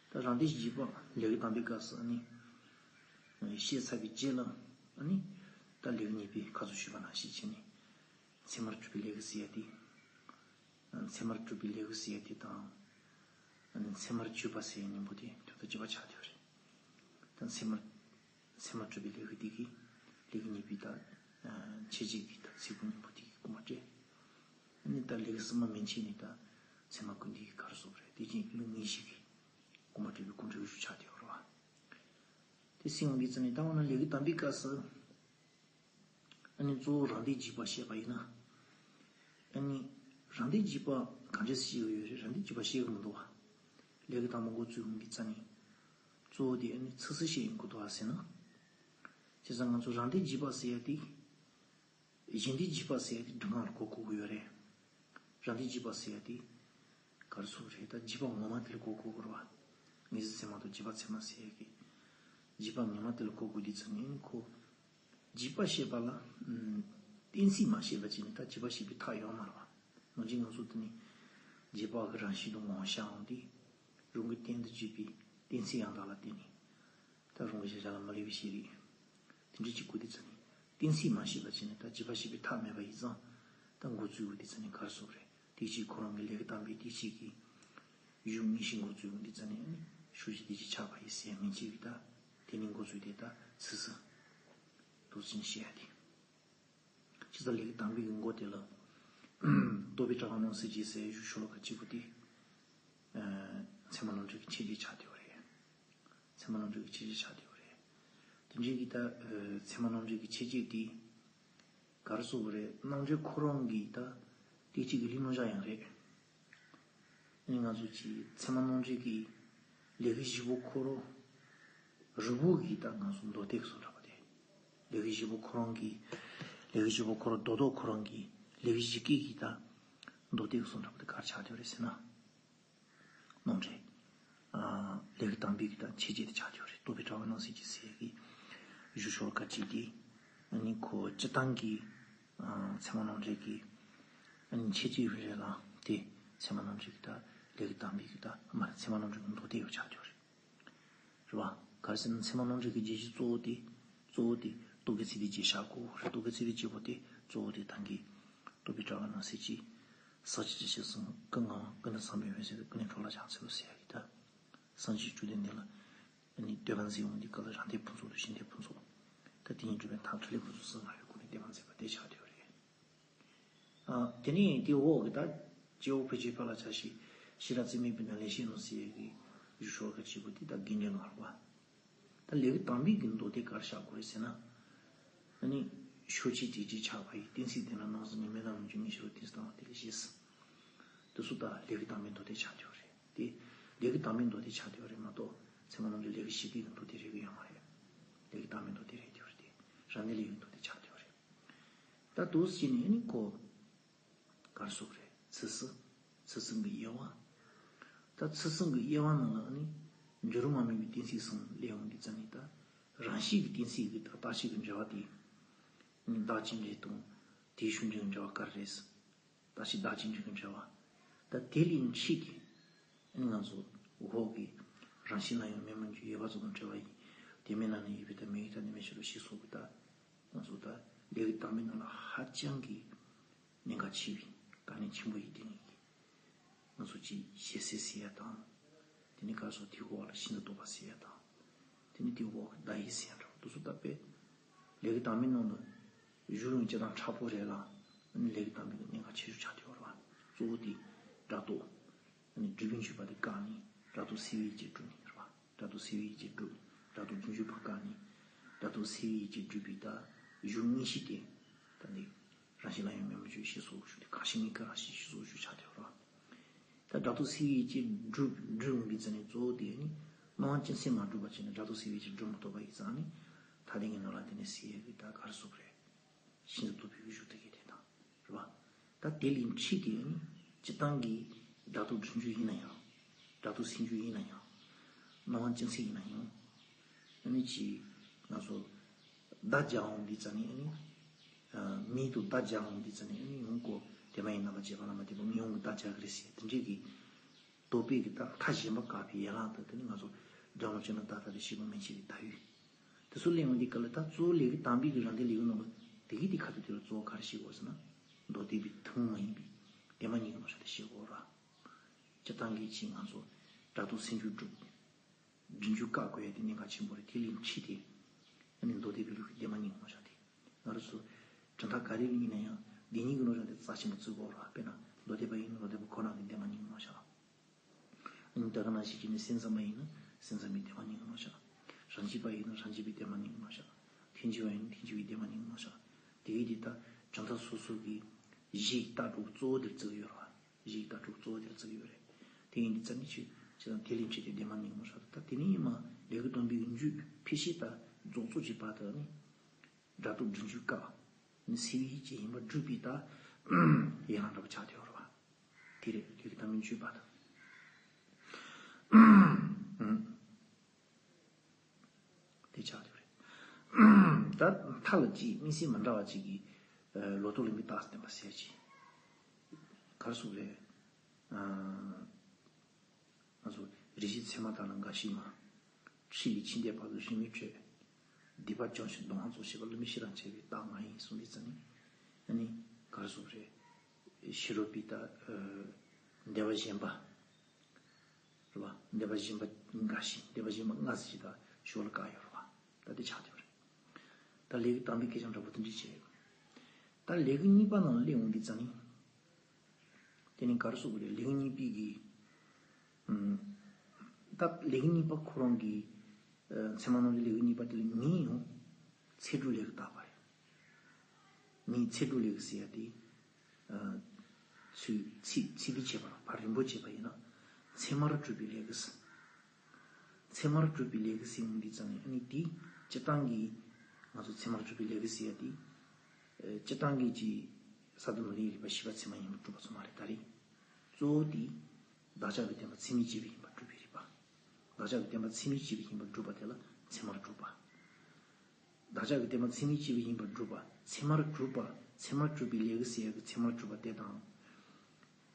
ད་རང་སྡེ་འཇུག་པ་ལེའུ་དང་པོའི་སྐབས་སུ་ཨ་ནི། བཤད་ཚར་བའི་རྗེས་ལ་ཨ་ནི། ད་ལེའུ་གཉིས་པའི་ཁ་སང་ཞུས་པ་ནང་བཞིན་བྱས་ནས། ཚད་མར་གྲུབ་པའི་ལེའུ་ཟེར་ཡ་དེ། ཚད་མར་གྲུབ་པའི་ལེའུ་ཟེར་ཡ་དེ་དང་། ཨ་ནི་ཚད་མར་བརྗོད་པ་ཟེར་ཡ་གཉིས་པོ་དེ་དོན་དག་གཅིག་པ་ཆགས་བསྡད་ཡོད་རེད། ད་ཚད་མར། ཚད་མར་གྲུབ་པའི་ལེའུ་དེ་གི་ལེའུ་གཉིས་པའི་ད། ཨ། འཆད་བྱེད་ཀྱི་ད་ཚིག་གོང་གཉིས་པོ་དེ་གི་དགོངས་པ་འགྲེལ། ཨ་ནི་ད་ལེའུ་གསུམ་པ་མན་ཆད་ནས་ད་ཚད་མ་ཀུན་བཏུས་ཀྱི་ག་རེ་ཟེར་དགོས་རེད། དེ་བཞིན་ལེའུ་གཉིས་བཞི་གི་དགོངས་པ་འགྲེལ་བའི་དགོངས་འགྲེལ་ཞིག་ཆགས་བསྡད་ཡོད་རེད་བ། དེ་ཟེར་ཡོང་དུས་ཙམ་ནས་ད་འོ་ན་ལེའུ་དང་པོའི་སྐབས་སུ། ཨ་ནི་གཙོ་བོ་རང་སྡེ་འཇུག་པ་བཤད་པ་ཡིན་ན། ཨ་ནི་རང་སྡེ་འཇུག་པ་གང་ཅི་ཞིག་ཡོད་རེད། རང་སྡེ་འཇུག་པ་བཤད་གི་མི་འདུག་བ། ལེའུ་དང་པོ་འགོ་བཙུགས་ཡོང་གི་རྩ་ནས། གཙོ་བོ་དེ་ཨ་ནི་ཚིག་ཟིན་བཤད་ཡོང་གི་འདུག་བ་ཟེར་ན། བྱས་ཙང་ང་ཚོ་རང་སྡེ་འཇུག་པ་ཟེར་ཡ་དེ། གཞན་སྡེ་འཇུག་པ་ཟེར་ཡ་དེ་སྒྲུབ་ངག་ལ་གོ་དགོས་ཀྱི་ཡོད་རེད། རང་སྡེ་འཇུག་པ་ཟེར་ཡ་དེ། ག་རེ་ཟེར་དགོས་རེད། ད་འཇུག་པ་ངོ་མ་དེ་ལ་གོ་དགོས་ཀྱི་རེད་བ། ངེས་ཟིན་ཚད་མ་དང་རྗེས་དཔག་ཚད་མ་ཟེར་ཡ་གི། འཇུག་པ་ངོ་མ་དེ་ལ་གོ་དགོས་དུས་ཙམ་ནས་ཁོ། འཇུག་པ་བཤད་པ་ལ། ཨམ། གཏན་ཚིགས་མ་བཤད་པ་བྱས་ནས་ད་འཇུག་པ་བཤད་པའི་ཐབས་ཡོད་མ་རེད་བ། ནང་བཞིན་ང་ཚོ་དེ་ནི། འཇུག་པ་གི་རང་བཞིན་དུ་ངོ་བོ་ཤར་འོང་དུས། རང་གི་རྟེན་དུ་གྱུར་པའི་གཏན་ཚིགས་ཡང་དག་ལ་བརྟེན་ནས། ད་རང་གི་གཞལ་བྱ་ལ་མི་སླུ་བའི་ཤེས་རིག་དེ་འདྲ་ཅིག་དགོས་དུས་ཙམ་ནས། གཏན་ཚིགས་མ་བཤད་པ་བྱས་ནས་ད་འཇུག་པ་བཤད་པའི་ཐབས་མེད་པ་ཡིན་ཙང་། ད་འགོ་བཙུགས་དགོས་དུས་ཙམ་ནས་ག་རེ་ཟེར་དགོས་རེད། དེ་ཅིག་ཁོ་རང་གི་ལེའུ་དང་པོའི་དེ་ཅིག་གི། གཞུང་གཉིས་བཞི་འགོ་བཙུགས་ཡོང་དུས་ཙམ་ནས་ནི་ཤུགས་ཀྱིས་དེ་ཅིག་ཆགས་པ་ཡིན་ཟེར་མིན་ཅིག་གི་ད། དེ་ནས་འགོ་བཙུགས་ཏེ་ད་ཚིག་ཟིན། དུ་ཟིན་བཤད་ཡ་དེ། ཅི་ཙམ་ལེའུ་དང་པོའི་གི་འགོ་དེ་ལ། རྟོགས་པའི་སྐྲག་སྣང་སྲིད་ཀྱི་ཟས་ཞུགས་ཤོ་ལོ་ཀ་གཅིག་པུ་དེ། ཨ། ཚད་མ་རྣམ་འགྲེལ་གྱི་འཆད་བྱེད་ཆགས་བསྡད་ཡོད་རེད། ཚད་མ་རྣམ་འགྲེལ་གྱི་འཆད་བྱེད་ཆགས་བསྡད་ཡོད་རེད། དེ་འདྲའི་གི་ད། ཨ། ཚད་མ་རྣམ་འགྲེལ་གྱི་འཆད་བྱེད་དེ། ག་རེ་ཟེར་དགོས་རེད། རྣམ་འགྲེལ་ཁོ་རང་གི་ད། དེ་གཅིག་གི་ལུས་རྣམ་གཞག་ཡང་རེད། ཨ་ནི་ང་ཚོ་གི་ཚད་མ་རྣམ་འགྲེལ་གྱི་ལེའུ་བཞི་པོ་ཁོ་རང་ རུ་བོ་གི་ད་ང་ཚོ་མདོ་སྡེ་གི་སོ་འདྲ་པོ་དེ། ལེའུ་བཞི་པོ་ཁོ་རང་གི། ལེའུ་བཞི་པོ་ཁོ་རང་རྡོ་རྡོ་ཁོ་རང་གི། ལེའུ་བཞི་ཀའི་གི་ད། མདོ་སྡེ་གི་སོ་འདྲ་པོ་དེ་ག་རེ་ཆགས་བསྡད་ཡོད་རེད་ཟེར་ན། ནང་འདྲེན། ལེའུ་དང་པའི་གི་ད་འཆད་རྩོད་དེ་ཆགས་བསྡད་ཡོད་རེད། རྟོགས་པའི་གྲྭ་པ་སྣང་སྲིད་ཀྱི་ཟེར་གི། ཞུ་ཞོར་ག་ཅིག་དེ། ཨ་ནི་ཁོ་སྤྱིར་བཏང་གི། ཚད་མ་རྣམ་འགྲེལ་གི། ཨ་ནི་འཆད་རྩོད་ཡོད་རེད་ལ། དེ་ཚད་མ་རྣམ་འགྲེལ་གི་ད། ལེའུ་དང་པའི་གི་ད་མ་རེད། ཚད་མ་རྣམ་འགྲེལ་གི་མདོ་སྡེ་ཡོད་ཆགས་བསྡད་ཡོད་རེད། རེད་བ། ག་རེ་ཟེར་ན་ཚད་མ་རྣམ་འགྲེལ་གྱི་རྒྱས་གཞི་གཙོ་བོ་དེ། གཙོ་བོ་དེ་རྟོག་གེའི་ཚིག་དེ་རྒྱས་བཞག་གོ་རེད། རྟོག་གེའི་ཚིག་དེ་རྒྱས་པོ་དེ་གཙོ་བོ་དེ་ད་གིན་རྟོགས་པའི་གྲྭ་པ་སྣང་སྲིད་ཀྱིས། ཟག་བཅས་ཀྱི་ཕྱིར་གསུམ་ཀུན་དགའ་བ་ཀུན་ནས་བསམ་པའི་འོད་གསལ་དང་ཀུན་ནས་འཕྲོ་བརླག་ཀྱང་འཚལ་ལོ་ཟེར་ཡ་གི་ད། སངས་རྒྱས་བཅོམ་ལྡན་འདས་ལ་ནི་བསྟོད་པ་མཛད་འོང་དུས་སྐབས་ལ་རང་ལྡན་ཕུན་ཚོགས་དང་གཞན་ལྡན་ཕུན་ཚོགས། ད་དེ་གཉིས་སྒྲུབ་པའི་མཐར་ཕྲིན་ལས་ཕུན་ཚོགས་གསུམ་ལ་ཡོད་སྐུ་ནས་བསྟོད་པ་མཛད་པ་དེ་ཆགས་བསྡད་ཡོད་རེད། དེ་ནས་དེའི་འོག་གི་ད། སྐྱེ་བོ་ཕལ་ཆེར་ཕལ་ལ་ཆགས་ཤིང་། ཤེས་རབ་རྩིས་མེད་པས་ན་ལེགས་བཤད་རྣམས་ཟེར་ཡས་ཀྱི་ཞུ་ཞོར་ག་ཅིག་པོ་དེ་ད་དགེ་འདུན་ལ་རེད་བ། ད་ལེའུ་དང་པའི་གི་མདོ་སྡེ་ག་རེ་བཞག་གོ་རེད་ཟེར་ན། ཨ་ནི། ཕྱོགས་གཅིག་དེ་གཅིག་ཆགས་པ་ཡི། གཏན་ཚིགས་དེ་ལ་སྣང་ཟིན་ནས། མེད་ན་ལོངས་སྤྱོད་ངེས་ཤེས་རབ་གཏན་ཚིགས་དང་དེ་ལས་ཞེས། དེ་ཚོ་ད་ལེའུ་དང་པའི་མདོ་སྡེ་ཆགས་བསྡད་ཡོད་རེད་དེ། ལེའུ་དང་པའི་མདོ་སྡེ་ཆགས་བསྡད་ཡོད་རེད་མ་གཏོགས་ཚད་མ་རྣམ་འགྲེལ་ལེའུ་བཞི་པའི་གི་མདོ་སྡེ་རེད་གི་ཡོད་མ་རེད། ལེའུ་དང་པའི་མདོ་སྡེ་རེད་བསྡད་ཡོད་རེད་དེ། རང་ལྡན་ལེའུའི་མདོ་སྡེ་ཆགས་བསྡད་ཡོད་རེད། ད་དུ་ཟིན་ནས་ནི་ཁོ། ག་རེ་ཟེར་དགོས་རེད། ཚུལ་གསུམ། ཚུལ་གསུམ་གྱི་དབྱེ་བ། ད་ཚུལ་གསུམ་གྱི་དབྱེ་བ་ནང་ལ་ནི། འགྱུར་བ་མེད་པའི་གཏན་ཚིགས་གསུམ་ལས་འོང་དུས་ཙམ་ནས་ད། རང་བཞིན་གྱི་གཏན་ཚིགས་ཀྱི་ད་རྟགས་གཅིག་གི་འབྲེལ་བ་དེ། ནི་བདག་གཅིག་འབྲེལ་དང་། དེའི་ཕྱོགས་འབྲེལ་གྱི་འབྲེལ་བ་ག་རེ་རེད། བདག་གཅིག་བདག་གཅིག་འབྲེལ་གྱི་འབྲེལ་བ། ད་དེ་ལས་འཕྲོས་ཏེ། ནི་ང་ཚོ་འོག་གི། རང་བཞིན་ལ་ཡང་མེད་མ་འགྱུར་ཡོད་པ་ཙམ་དང་བྲལ་བ་ཡིན། དེ་མེད་ན་ནི་ཡོད་པའི་མཐའ། མེད་པའི་མཐའ་ནི་མེད་ཕྱིར་རོ་ཞེས་སོགས་ཀྱི་ད། ང་ཚོ་ད་ལེའུ་དང་པོའི་ནང་ལ་ཧ་ཅང་གི་གནད་འགག་ཆེ་བའི་དཀའ་གནད་ཆེན་པོ་ཡིན། དེ་ནི་ང་ཚོ་ཅིག་ཞེ་སའི་ཟེར་ཡ་དང་། དེ་ནི་ག་རེ་ཟེར། དེའི་འོག་ལ་ཤིན་ཏུ་རྟོགས་པ་ཟེར་ཡ་དང་། དེ་ནི་དེའི་འོག་གི་བརྡ་ཡིག་ཟེར་ཡ་འདྲ་པོ་དེ་ཚོ་ད་དཔེ། ལེའུ་དང་པོའི་ནང་ལ་བཞུགས་ཡོང་སྤྱིར་བཏང་དྲག་པོ་རེད་ལ། ལེའུ་དང་པོའི་གནད་འགག་ཆེ་ཤོས་ཆགས་བསྡད་ཡོད་རེད་བ། གཙོ་བོ་དེ་སྒྲ་རྟོག་སྒྲུབ་པའི་འཇུག་པ་དེ་བཀག་ནས་སྒྲ་རྟོག་སེལ་བའི་ཡིད་ཀྱིས་སྒྲུབ་ནས་རེད་བ། སྒྲ་རྟོག་སེལ་བའི་ཡིད་ཀྱིས་སྒྲུབ། སྒྲ་རྟོག་སྒྲུབ་འཇུག་པ་བཀག་ནས། སྒྲ་རྟོག་སེལ་བའི་ཡིད་ཀྱིས་སྒྲུབ་པའི་ད་གཞུང་ངེས་ཤེས་དེ། ད་འདི། རང་བཞིན་ལ་ཡང་མེད་མ་འགྱུར་ཞེས་སོགས་ཞུ་དེ། གང་ཞིག་ངེས་དཀའ་རང་བཞིན་ཞེས་སོགས་ཞུ་ཆགས་བསྡད་ཡོད་རེད་བ། ད་སྒྲ་རྟོག་སེལ་བའི་ཡིད་ཀྱིས་སྒྲུབ་སྒྲུབ་འོང་དུས་ཙམ་ནས་གཙོ་བོ་དེ་ནི་སྣང་བ་ཅུང་ཟད་མ་གྲུབ་པ་བྱས་ནས་སྒྲ་རྟོག་སེལ་བའི་ཡིད་ཀྱིས་སྒྲུབ་མ་ཐུབ་པ་ཡིན་ཙང་ནི། ད་དེ་གི་ནང་ལ་དེ་ནི་སེལ་ཡས་ཀྱི་ད་ག་རེ་ཟེར་དགོས་རེད། ཤིན་ཏུ་རྟོགས་པའི་གཞུང་དེ་གི་དེ་དང་། རེད་བ། ད་དེ་ལས་འཕྲོས་ཏེ་ནི་སྤྱིར་བཏང་གི་སྒྲ་རྟོག་སྒྲུབ་འཇུག་ཡིན་ན་ཡང་། སྒྲ་རྟོག་སེལ་འཇུག་ཡིན་ན་ཡང་། སྣང་བ་ཅུང་ཟད་ཡིན་ན་ཡང་། ཨ་ནི་ཅིག་ང་ཚོ་བརྡ་སྦྱར་འོང་དུས་ཙམ་ནས་ཨ་ནི། མིང་དུ་བརྡ་སྦྱར་འོང་དུས་ཙམ་ནས་ཨ་ནི་ཡོང་གོ། དེ་མ་ཡིན་རྣམ་པར་བཅད་པ་ལ་མ་བརྟེན་པར་མི་ཡོང་གི་བརྡ་སྦྱར་གི་རེད་ཟེར། དེ་འདྲའི་གི་རྟོག་པའི་གི་ད་མཐའ་གཞན་པ་བཀག་པའི་ཡན་ལག་ཏུ་དེ་ནི་ང་ཚོ་སྒྲ་མ་བྱས་ན་བརྡ་རྟག་སྟེ་ཤེས་པ་མན་ཆད་ཀྱི་བརྡ་ཡོད། དེ་ཚོ་ལས་འོང་དུས་སྐབས་ལ་ད་གཙོ་བོ་ལེའུ་དང་པའི་གི་རང་ལྡན་ལེའུ་ནང་ལ་དེ་གི་དེ་ཁ་ཐུག་དེ་ལ་གཙོ་བོ་ག་རེ་ཤེས་དགོས་ཟེར་ན། མདོ་སྡེ་པའི་ཐུན་མོང་མ་ཡིན་པའི་བདེན་པ་གཉིས་ཀྱི་ངོ་བོ་ཤར་དེ་ཤེས་དགོས་ར། སྤྱིར་བཏང་གི་ཅིག་ང་ཚོ་སྒྲ་རྟོག་སེལ་འཇུག་སྒྲུབ། སྒྲུབ་འཇུག་བཀག་དགོས་ཡ་དེ་གནད་འགག་ཆེན་པོ་རེད། དེ་ལས་འཕྲོས་ཏེ། ཨ་ནི་མདོ་སྡེ་པའི་ལུགས་ཀྱི་བདེན་པ་གཉིས་ཀྱི་ངོ་བོ་ཤར་དེ། ང་རང་ཚོ་གྲུབ་མཐའ་ག་རེ་ལ་ཡིན་ན་ཡང་བདེན་གཉིས་ཀྱི་ངོ་བོ་ཤར་དེ་རྩ་ཆེན་པོ་བརྩི་དགོས་ར། དཔེར་ན་མདོ་སྡེ་པ་ཡིན་ན་མདོ་སྡེ་པ་ཁོ་རང་གི་བདེན་པ་གཉིས་ཀྱི་ངོ་བོ་ཤར། ཨ་ནི་ད་ག་ནང་བཞིན་བྱས་ནས་སེམས་ཙམ་པ་ཡིན་ན་སེམས་ཙམ་པའི་བདེན་པ་གཉིས་ཀྱི་ངོ་བོ་ཤར། རང་རྒྱུད་པ་ཡིན་ན་རང་རྒྱུད་པའི་བདེན་པ་གཉིས་ཀྱི་ངོ་བོ་ཤར། ཐལ་འགྱུར་བ་ཡིན་ན་ཐལ་འགྱུར་བའི་བདེན་པ་གཉིས་ཀྱི་ངོ་བོ་ཤར། དེ་གི་དེ་ལྟར་གྲུབ་མཐའ་སོ་སོ་གི་གཞིའི་ལྟ་གྲུབ་གཙོ་བོ་དེར་བརྩི་གི་ཡོད་རེད་བ། གཞིའི་ལྟ་གྲུབ་གཙོ་བོ་དེར་བརྩི་གི་ཡོད་རེད། དེ་ཡིན་དུས་ཙམ་ནས་ཆོས་ཅི་དང་དེ་ལས་འཕྲོས་ཏེ་བདེན་པ་གཉིས་ཀྱི་ངོ་བོ་ཤར། ད་དེ་ནས་ཡིན་མ་ལེའུ་དང་པོའི་མཇུག་ཕལ་ཆེར་ད་རྫོགས་ཚོགས་ཀྱི་བར་དུ་ནི། སྒྲ་རྟོག་སྒྲུབ་འཇུག་བཀག་ནི་སེལ་བའི་ཡིད་ཀྱིས་ཡིན་པར་སྒྲུབ་པའི་ད། ཡན་ལག་འདྲ་པོ་ཆགས་བསྡད་ཡོད་རེད་བ། དེ་རེད། ལེའུ་དང་པོའི་མཇུག་བར་དུ། དེ་ཆགས་ཡོད་རེད། ད་མཐའ་ལ་ཅིག་དམིགས་བསལ་མི་འདྲ་བ་ཅིག་གིས། ལོ་ཏོག་ལ་མི་རྟག་སྟོན་པ་ཟེར་ཅིག་ག་རེ་ཟེར་དགོས་རེད། ང་ཚོ་རེ་ཞིག་མཚན་མ་དག་ལ་འགའ་ཞིག་མ། ཕྱི་ཡི་ཕྱི་འདས་བར་དུ་རིང་མོའི་ཁྲོད། སྡིག་པ་སྦྱོང་ཞིང་གདུང་བ་རྫོགས་ཤེས་པ། བསླུ་མེད་ཤེས་རབ་འཆལ་བའི་རྟགས་ང་ཡིན་གསུངས་དུས་ཙམ་ནས། ཨ་ནི་ག་རེ་ཟེར་དགོས་རེད། ཕྱི་རོལ་པའི་ད། འདོད་པ་ཞེན་པ། རེད་བ། འདོད་པ་ཞེན་པ་འགའ་ཞིག་འདོད་པ་ཞེན་པ་ལྔ་ཟེར་ཞིག་ད་ཞོར་ལ་བཀག་ཡོད་རེད་བ། ད་དེ་ཆགས་བསྡད་པ་རེད། ད་ལེའུ་དང་པོའི་སྐད་ཆ་འདྲ་པོ་དེ་འདྲ་བྱས་ཡོད། ད་ལེའུ་གཉིས་པ་ནང་ལ་སླེབས་འོང་དུས་ཙམ་ནས། དེ་ནི་ག་རེ་ཟེར་དགོས་རེད། ལེའུ་གཉིས་པའི་གི། ཨམ། ད་ལེའུ་གཉིས་པ་ཁོ་རང་གི། ཨ། ཚད་མ་རྣམ་འགྲེལ་ལེའུ་གཉིས་པ་དེ་ལ་མིང་ཡང་ཚིག་འབྲུ་ལེའུ་བཏགས་པ་རེད། མིང་ཚིག་འབྲུ་ལེའུ་ཟེར་ཡ་དེ། ཨ། ཚིག་ཚིག་ཚིག་འདི་བྱས་པ་ལ་བར་རིམ་པོ་བྱས་པ་ཡིན་ན་ཚད་མར་གྲུབ་པའི་ལེའུ་ཟེར། ཚད་མར་གྱུར་པའི་ལས་ཀྱི་སེམས་འདི་ཙམ་ནས་ཨ་ནི་དེ་སྤྱིར་བཏང་གི་ང་ཚོ་ཚད་མར་གྱུར་པའི་ལས་ཀྱི་ཟེར་ཡ་དེ། སྤྱིར་བཏང་གི་ཅིག་ས་དང་པོ་ལས་རིག་པ་ཤེས་པ་ཚད་མ་ཡིན་པར་གྲུབ་པ་ཚོ་མ་རེད་ད་རེད། གཙོ་བོ་དེ་བདག་ཅག་གི་བདེན་པ་ཚད་མས་དཔྱད་པ་ཡིན་པར་གྲུབ་པའི་རིག་པ། བདག་ཅག་གི་བདེན་པ་ཚད་མས་དཔྱད་པ་ཡིན་པར་གྲུབ་པ་དེ་ལ་ཚད་མར་གྲུབ་པ། བདག་ཅག་གི་བདེན་པ་ཚད་མས་དཔྱད་པ་ཡིན་པར་གྲུབ་པ། ཚད་མར་གྱུར་པ། ཚད་མར་གྱུར་པའི་ལས་ཀྱི་ཟེར་ཡ་གི་ཚད་མར་གྱུར་པ་དེ་དང་།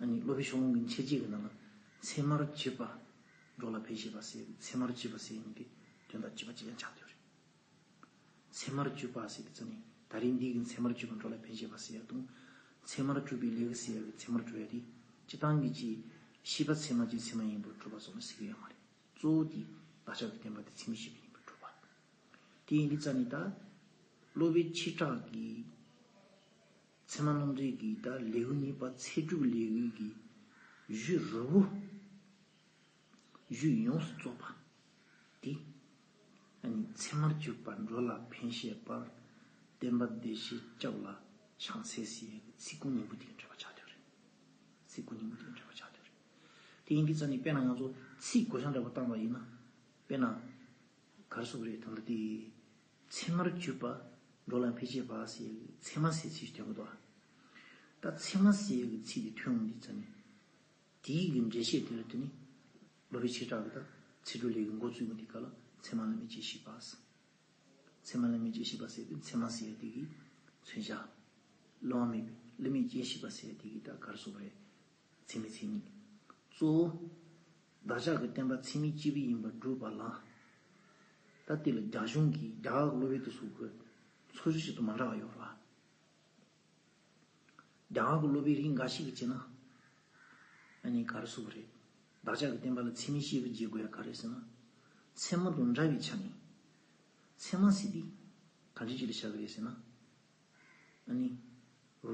ཨ་ནི་སློབ་དཔོན་ཤོ་ལོ་ཀ་གི་མཆེད་བརྗོད་ཀྱི་ནང་ལ་ཚད་མར་གྱུར་པ། འགྲོ་ལ་ཕན་བཞེད་པ་ཟེར་ཡ་གི་ཚད་མར་གྱུར་པ་ཟེར་ཡ་གཉིས་ཀྱི་དོན་དག་གཅིག་པ་གཅིག་རྐྱང་ཆགས་བསྡད་ཡོད་རེད། ཚད་མར་གྱུར་པ་ཟེར་དུས་ཙམ་ནས་ད་རེས་འདི་གི་ཚད་མར་གྱུར་པ་འགྲོ་ལ་ཕན་བཞེད་པ་ཟེར་ཡ་དང་། ཚད་མར་གྱུར་པའི་ལས་ཀྱི་ཟེར་ཡ་གི་ཚད་མར་གྱུར་པ་དེ་སྤྱིར་བཏང་གི་ཅིག་ཤེས་པ་ཚད་མ་ཅན་ཚད་མ་ཡིན་པར་གྲུབ་པ་སོགས་ནི་ཟེར་གྱི་ཡོད་མ་རེད། གཙོ་བོ་དེ་བདག་ཅག་གི་བདེན་པ་དེ་ཚད་མས་དཔྱད་པ་ཡིན་པར་གྲུབ་པ། དེ་ཡིན་དུས་ཙམ་ནས་ད་སློབ་དཔོན་ཆོས་གྲགས་ཀྱིས་ཚད་མ་རྣམ་འགྲེལ་གྱི་ད་ལེའུ་གཉིས་པ་ཚད་གྲུབ་ལེའུ་གི་གཞི་རུ་བོ། གཞི་ཡོངས་སུ་རྫོགས་པ་དེ། ཨ་ནི་ཚད་མར་གྱུར་པ་འགྲོ་ལ་ཕན་བཞེད་པར་བསྟན་པ་བདེ་གཤེགས་སྐྱབས་ལ་ཕྱག་འཚལ་ཟེར་ཡག་གི་ཚིག་ཀུན་སྙིང་པོ་དེ་གི་འགྲེལ་པ་ཆགས་བསྡད་རེད། ཚིག་ཀུན་སྙིང་པོ་དེ་གི་འགྲེལ་པ་ཆགས་བསྡད་རེད། དེ་ཡིན་དུས་ཙམ་ནས་དཔེར་ན་ང་ཚོ་ཚིག་གོ་བྱང་འདྲ་པོ་བཏང་བ་ཡིན་ན། དཔེར་ན། ག་རེ་ཟེར་དགོས་རེད་ད་ལྟ་དེ། ཚད་མར་གྱུར་པ་འགྲོ་ལ་ཕན་བཞེད་པ་ཟེར་ཡག་གི་ཚད་མ་ཟེར་ཚིག་ཐོན་གི་འདུག་ད་ཚད་མ་ཟེར་ཡག་གི་ཚིག་དེ་ཐོན་འོང་དུས་ཙམ་ནས། དེའི་གི་འགྲེལ་བཤད་དེ་ལ་དེ་ནི་སློབ་དཔོན་ཆོས་གྲགས་ཀྱིས་ད་ཚད་གྲུབ་ལེའུ་གི་འགོ་བཙུགས་པ་འདི་ག་ལ་ཚད་མ་བླ་མེད་དཔྱད་ཤེས་པ། ཚད་མ་བླ་མེད་དཔྱད་ཤེས་པ་ཟེར་དུས་ཚད་མ་ཟེར་ཡ་དེ་གི་མཚོན་བྱ། བླ་མེད་བླ་མེད་དཔྱད་ཤེས་པ་ཟེར་ཡ་དེ་གི་ད་ག་རེ་ཟེར་དགོས་རེད། ཚད་མའི་མཚན་ཉིད། གཙོ་བོ། བདག་ཅག་གི་བསྟན་པ་ཚད་མས་དཔྱད་པ་ཡིན་པར་གྲུབ་པ་ལ། ད་དེ་ལ་རྒྱ་གཞུང་གིས་རྒྱ་གར་གྱི་སློབ་དཔོན་དེ་ཚོ་གི་ཚོར་བ་ཞིག་ཏུ་མ་འདྲ་བ་ཡོད་རེད་བ། རྒྱ་གར་གྱི་སློབ་དཔོན་རིགས་འགའ་ཞིག་གིས་བྱས་ན། ཨ་ནི་ག་རེ་ཟེར་དགོས་རེད། བདག་ཅག་གི་བསྟན་པ་ལ་ཚད་མས་དཔྱད་པ་བྱེད་དགོས་ཡ་ག་རེ་ཟེར་ན། ཚད་མ་དང་འདྲ་བའི་ཆ་ནས། ཚད་མ་ཟེར་དེ་ག་འདྲ་ཅིག་ལ་བྱ་གི་རེད་ཟེར་ན། ཨ་ནི།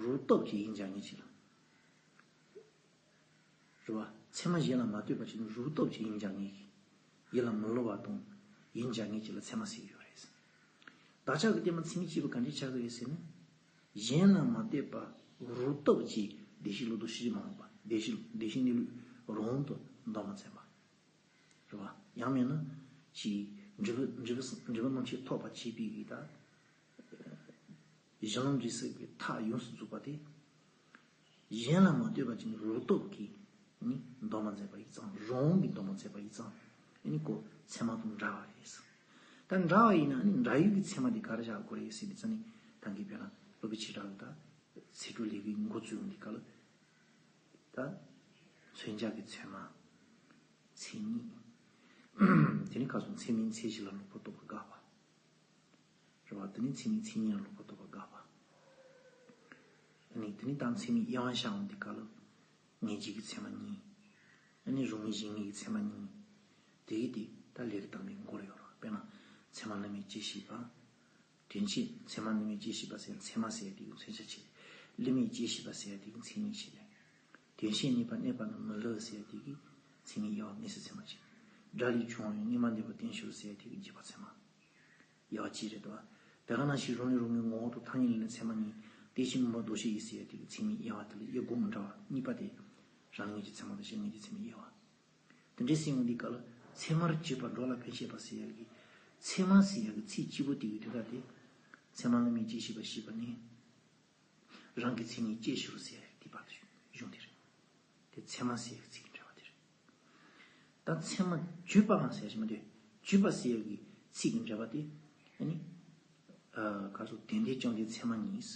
རུ་སྟོབས་ཀྱིས་ཡིན་ཀྱང་ངེས་ཅིག་ལ། རེད་བ། ཚད་མ་གཞན་ལ་མ་ལྟོས་པ་ཅིག་ནི་རུ་སྟོབས་ཀྱིས་ཡིན་ཀྱང་ངེས་ཀྱི། ཡིད་ལ་མི་བསླུ་བ་དང་། ཡིན་ཀྱང་ངེས་ཅིག་ལ་ཚད་མ་ཟེར་གྱི་ཡོད་རེད། བདག་ཅག་གི་བསྟན་པ་ཚད་མས་དཔྱད་པ་ག་འདྲས་ཆགས་ཀྱི་རེད་ཟེར་ན། གཞན་ལ་མ་ལྟོས་པ་རུ་སྟོབས་ཀྱིས་བདེ་གཤེགས་བློ་ལྡོག་ཕྱིན་ཅི་མ་ལོག་པ་བདེ་གཤེགས་བདེ་གཤེགས་གནས་ལུགས་རང་དབང་དུ་འདོམས་པར་མཛད་པ། རེད་བ། ཡང་མིན་ན། ཞེས་འབྲས་བུ་འབྲས་བུ་འབྲས་བུ་རྣམ་མཁྱེན་ཐོབ་པར་བྱེད་པའི་གི་ད། གཞི་ལམ་འབྲས་གསུམ་གྱི་མཐའ་ཡོངས་སུ་རྫོགས་པ་དེ། གཞན་ལ་མ་ལྟོས་པ་ཅིག་ནི་རུ་སྟོབས་ཀྱིས་ནི་འདོམས་པར་མཛད་པ་ཡིན་ཙང་རང་དབང་གིས་འདོམས་པར་མཛད་པ་ཡིན་ཙང་ཨ་ནི་ཁོ་ཚད་མ་དང་འདྲ་བ་རེད། ད་འདྲ་བ་ཡིན་ན་ཨ་ནི་འདྲ་ཡུལ་གྱི་ཚད་མ་དེ་ག་རེ་བཞག་དགོས་རེད་ཟེར་དུས་ཙང་ནི་ད་གིན་དཔེར་ན་སློབ་དཔོན་ཆོས་གྲགས་ཀྱིས་ད་ཚད་གྲུབ་ལེའུ་གི་འགོ་བཙུགས་འདི་ག་ལ། ད། མཚོན་བྱ་གི་ཚད་མ། མཚན་ཉིད། དེ་ནི་ཁ་སང་ཚད་མའི་མཚན་གཞི་ལ་ལོག་པར་རྟོག་པ་དགག་པ། རེད་བ། དེ་ནི་ཚད་མའི་མཚན་ཉིད་ལ་ལོག་པར་རྟོག་པ་དགག་པ། ཨ་ནི་དེ་ནི་ད་ཚད་མའི་དབྱེ་བ་བཞག་འོང་དུས་སྐབས་ལ། ངེས་བྱེད་ཀྱི་ཚད་མ་གཉིས། ཨ་ནི་རང་ངེས་གཞན་ངེས་ཀྱི་ཚད་མ་གཉིས། དེ་གི་དེ་ད་ལས་རིགས་དང་པོའི་མགོ་ལ་ཡོད་རེད་བ། དཔེར་ན། ཚད་མ་བླ་མེད་དཔྱད་ཤེས་པ། དོན་བྱེད་ཚད་མ་བླ་མེད་དཔྱད་ཤེས་པ་ཟེར་ཚད་མ་ཟེར་ཡ་དེ་གི་མཚོན་བྱ་བྱས། བླ་མེད་དཔྱད་ཤེས་པ་ཟེར་ཡ་དེ་གི་མཚན་ཉིད་བྱས། དོན་བྱེད་གནས་པ་གནས་པ་ནི་མི་བསླུ་ཟེར་ཡ་དེ་གི་མཚན་ཉིད་དབྱེ་བ་དངོས་སུ་ཚད་མ་བྱས། སྒྲ་ལས་བྱུང་བའི་དངོས་མ་འདས་པ་བདེན་ཞུ་ཟེར་ཡ་དེ་གི་རྗེས་དཔག་ཚད་མ། དབྱེ་བ་གཅིག་རེད་དོ། དེ་ག་ནང་བཞིན་རང་ལས་རང་གི་ངོ་བོ་དང་ཐ་སྙད་ལས་ནི་ཚད་མ་གཉིས། དེ་བཞིན་མུན་པ་ལྡོག་ཕྱིར་ཡིན་ཟེར་ཡ་དེ་གི་མཚན་ཉིད་དབྱེ་བ་དེ་ལ་དབྱེ་སྒོ་མི་འདྲ་བ་གཉིས་པ་དེ། རང་ངེས་ཀྱི་ཚད་མ་དང་གཞན་ངེས་ཀྱི་ཚད་མའི་དབྱེ་བ། དེ་འདྲའི་སེམས་ཡོང་དུས་སྐབས་ལ་ཚད་མར་གྱུར་པ་འགྲོ་ལ་ཕན་བཞེད་པ་ཟེར་ཡག་གི་ཚད་མ་ཟེར་ཡག་གི་ཚིག་གཅིག་པོ་དེ་གི་དོན་དག་དེ་ཚད་མ་བླ་མེད་དཔྱད་ཤེས་པ་ཞེས་པ་ནི་རང་གི་མཚན་ཉིད་དཔྱད་ཞུ་རུ་ཟེར་ཡག་དེ་བར་དུ་གཞུང་དེ་རེད། དེ་ཚད་མ་ཟེར་ཡག་གི་ཚིག་གི་འགྲེལ་པ་དེ་རེད། ད་ཚད་མ་གྱུར་པའང་ཟེར་ཞིག་མ་དེ་གྱུར་པ་ཟེར་ཡག་གི་ཚིག་གི་འགྲེལ་པ་དེ་ཨ་ནི་ག་རེ་ཟེར་དོན་དམ་བཅོམ་ལྡན་ཚད་མ་ཉིད།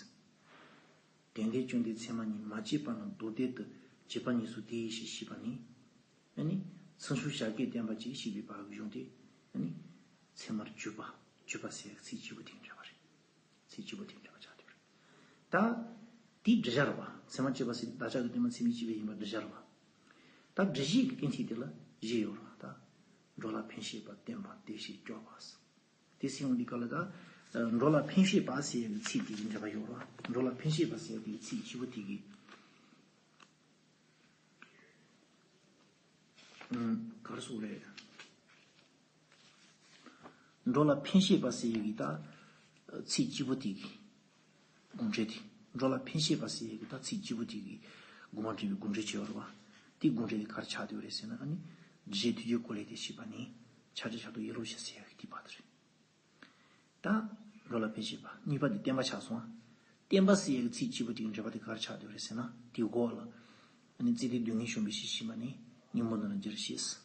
དོན་དམ་བཅོམ་ལྡན་ཚད་མ་ཉིད་མ་སྐྱེས་པ་རྣམས་མདོར་བསྡུས་ཏེ་བྱས་པ་ཉིད་སོ་དེ་ཡིས་ཞེས་ཤེས་པ་ནི། ཨ་ནི། ཚུལ་འཆོས་བྱ་སྐད་བསྟན་པ་ཅེས་ཞེས་པའི་བར་གྱི་གཞུང་དེ། ཨ་ནི། ཚད་མར་གྱུར་པ། གྱུར་པ་ཟེར་ཚིག་གཅིག་པོ་དེའི་འགྲེལ་པ་རེད། ཚིག་གཅིག་པོ་དེའི་འགྲེལ་པ་ཆགས་བསྡད་པ་རེད། ད། དེའི་འགྲེལ་བྱ་རེད་པ། ཚད་མར་གྱུར་པ་ཟེར་བདག་ཅག་གི་བསྟན་པ་ཚད་མས་དཔྱད་པ་ཡིན་པར་འགྲེལ་བྱ་རེད་པ། ད་འགྲེལ་བཤད་ཀྱི་གཏན་ཚིགས་དེ་ལ་བཞི་ཡོད་རེད་པ་ད། འགྲོ་ལ་ཕན་བཞེད་པ་བསྟན་པ་བདེ་གཤེགས་སྐྱོབ་པ། དེ་སྲིད་འོང་འདི་ག་ལ་ད། འགྲོ་ལ་ཕན་བཞེད་པ་ཟེར་ཡག་གི་ཚིག་དེ་གི་འགྲེལ་པ་ཡོད་ར། འགྲོ་ལ་ཕན་བཞེད་པ་ཟེར་ཡག་དེ་གི་ཚིག་བཞི་པོ་དེ་གི། ཨུམ། ག་རེ་ཟེར་དགོས་རེད། འགྲོ་ལ་ཕན་བཞེད་པ་ཟེར་ཡག་གི་ད། ཚིག་གཅིག་པོ་དེ་གི། དགོངས་འགྲེལ་དེ། འགྲོ་ལ་ཕན་བཞེད་པ་ཟེར་ཡག་གི་ད་ཚིག་གཅིག་པོ་དེ་གི། དགོངས་པ་འགྲེལ་བའི་དགོངས་འགྲེལ་བྱས་ཡོད་ར་བ། དེའི་དགོངས་འགྲེལ་དེ་ག་རེ་ཆགས་བསྡད་ཡོད་རེད་ཟེར་ན་ཨ་ནི། འདི་བཞིན་དུས་ཀྱི་སྐོར་ལས་དེ་ཞེས་པ་ནི། ཆ་བྱ་ཆ་དུ་ཡེ་རོ་ཞེས་ཟེར་ཡག་གི་དེ་བར་དུ་རེད། ད་འགྲོ་ལ་ཕན་བཞེད་པ་གཉིས་པ་དེ་བརྟན་པ་ཆགས་སོང་ཨ། བརྟན་པ་ཟེར་ཡག་གི་ཚིག་གཅིག་པོ་དེའི་འགྲེལ་པ་དེ་ག་རེ་ཆགས་བསྡད་རེད་ཟེར་ན་དེའི་འགོ་ལ་ཨ་ནི་ཙི་ཏི་སྡུག་བསྔལ་བྱུང་བའི་ཕྱིར་ཞེས་པ་ནི་སྙིང་པོ་འདི་ལ་འདིར་ཞེས།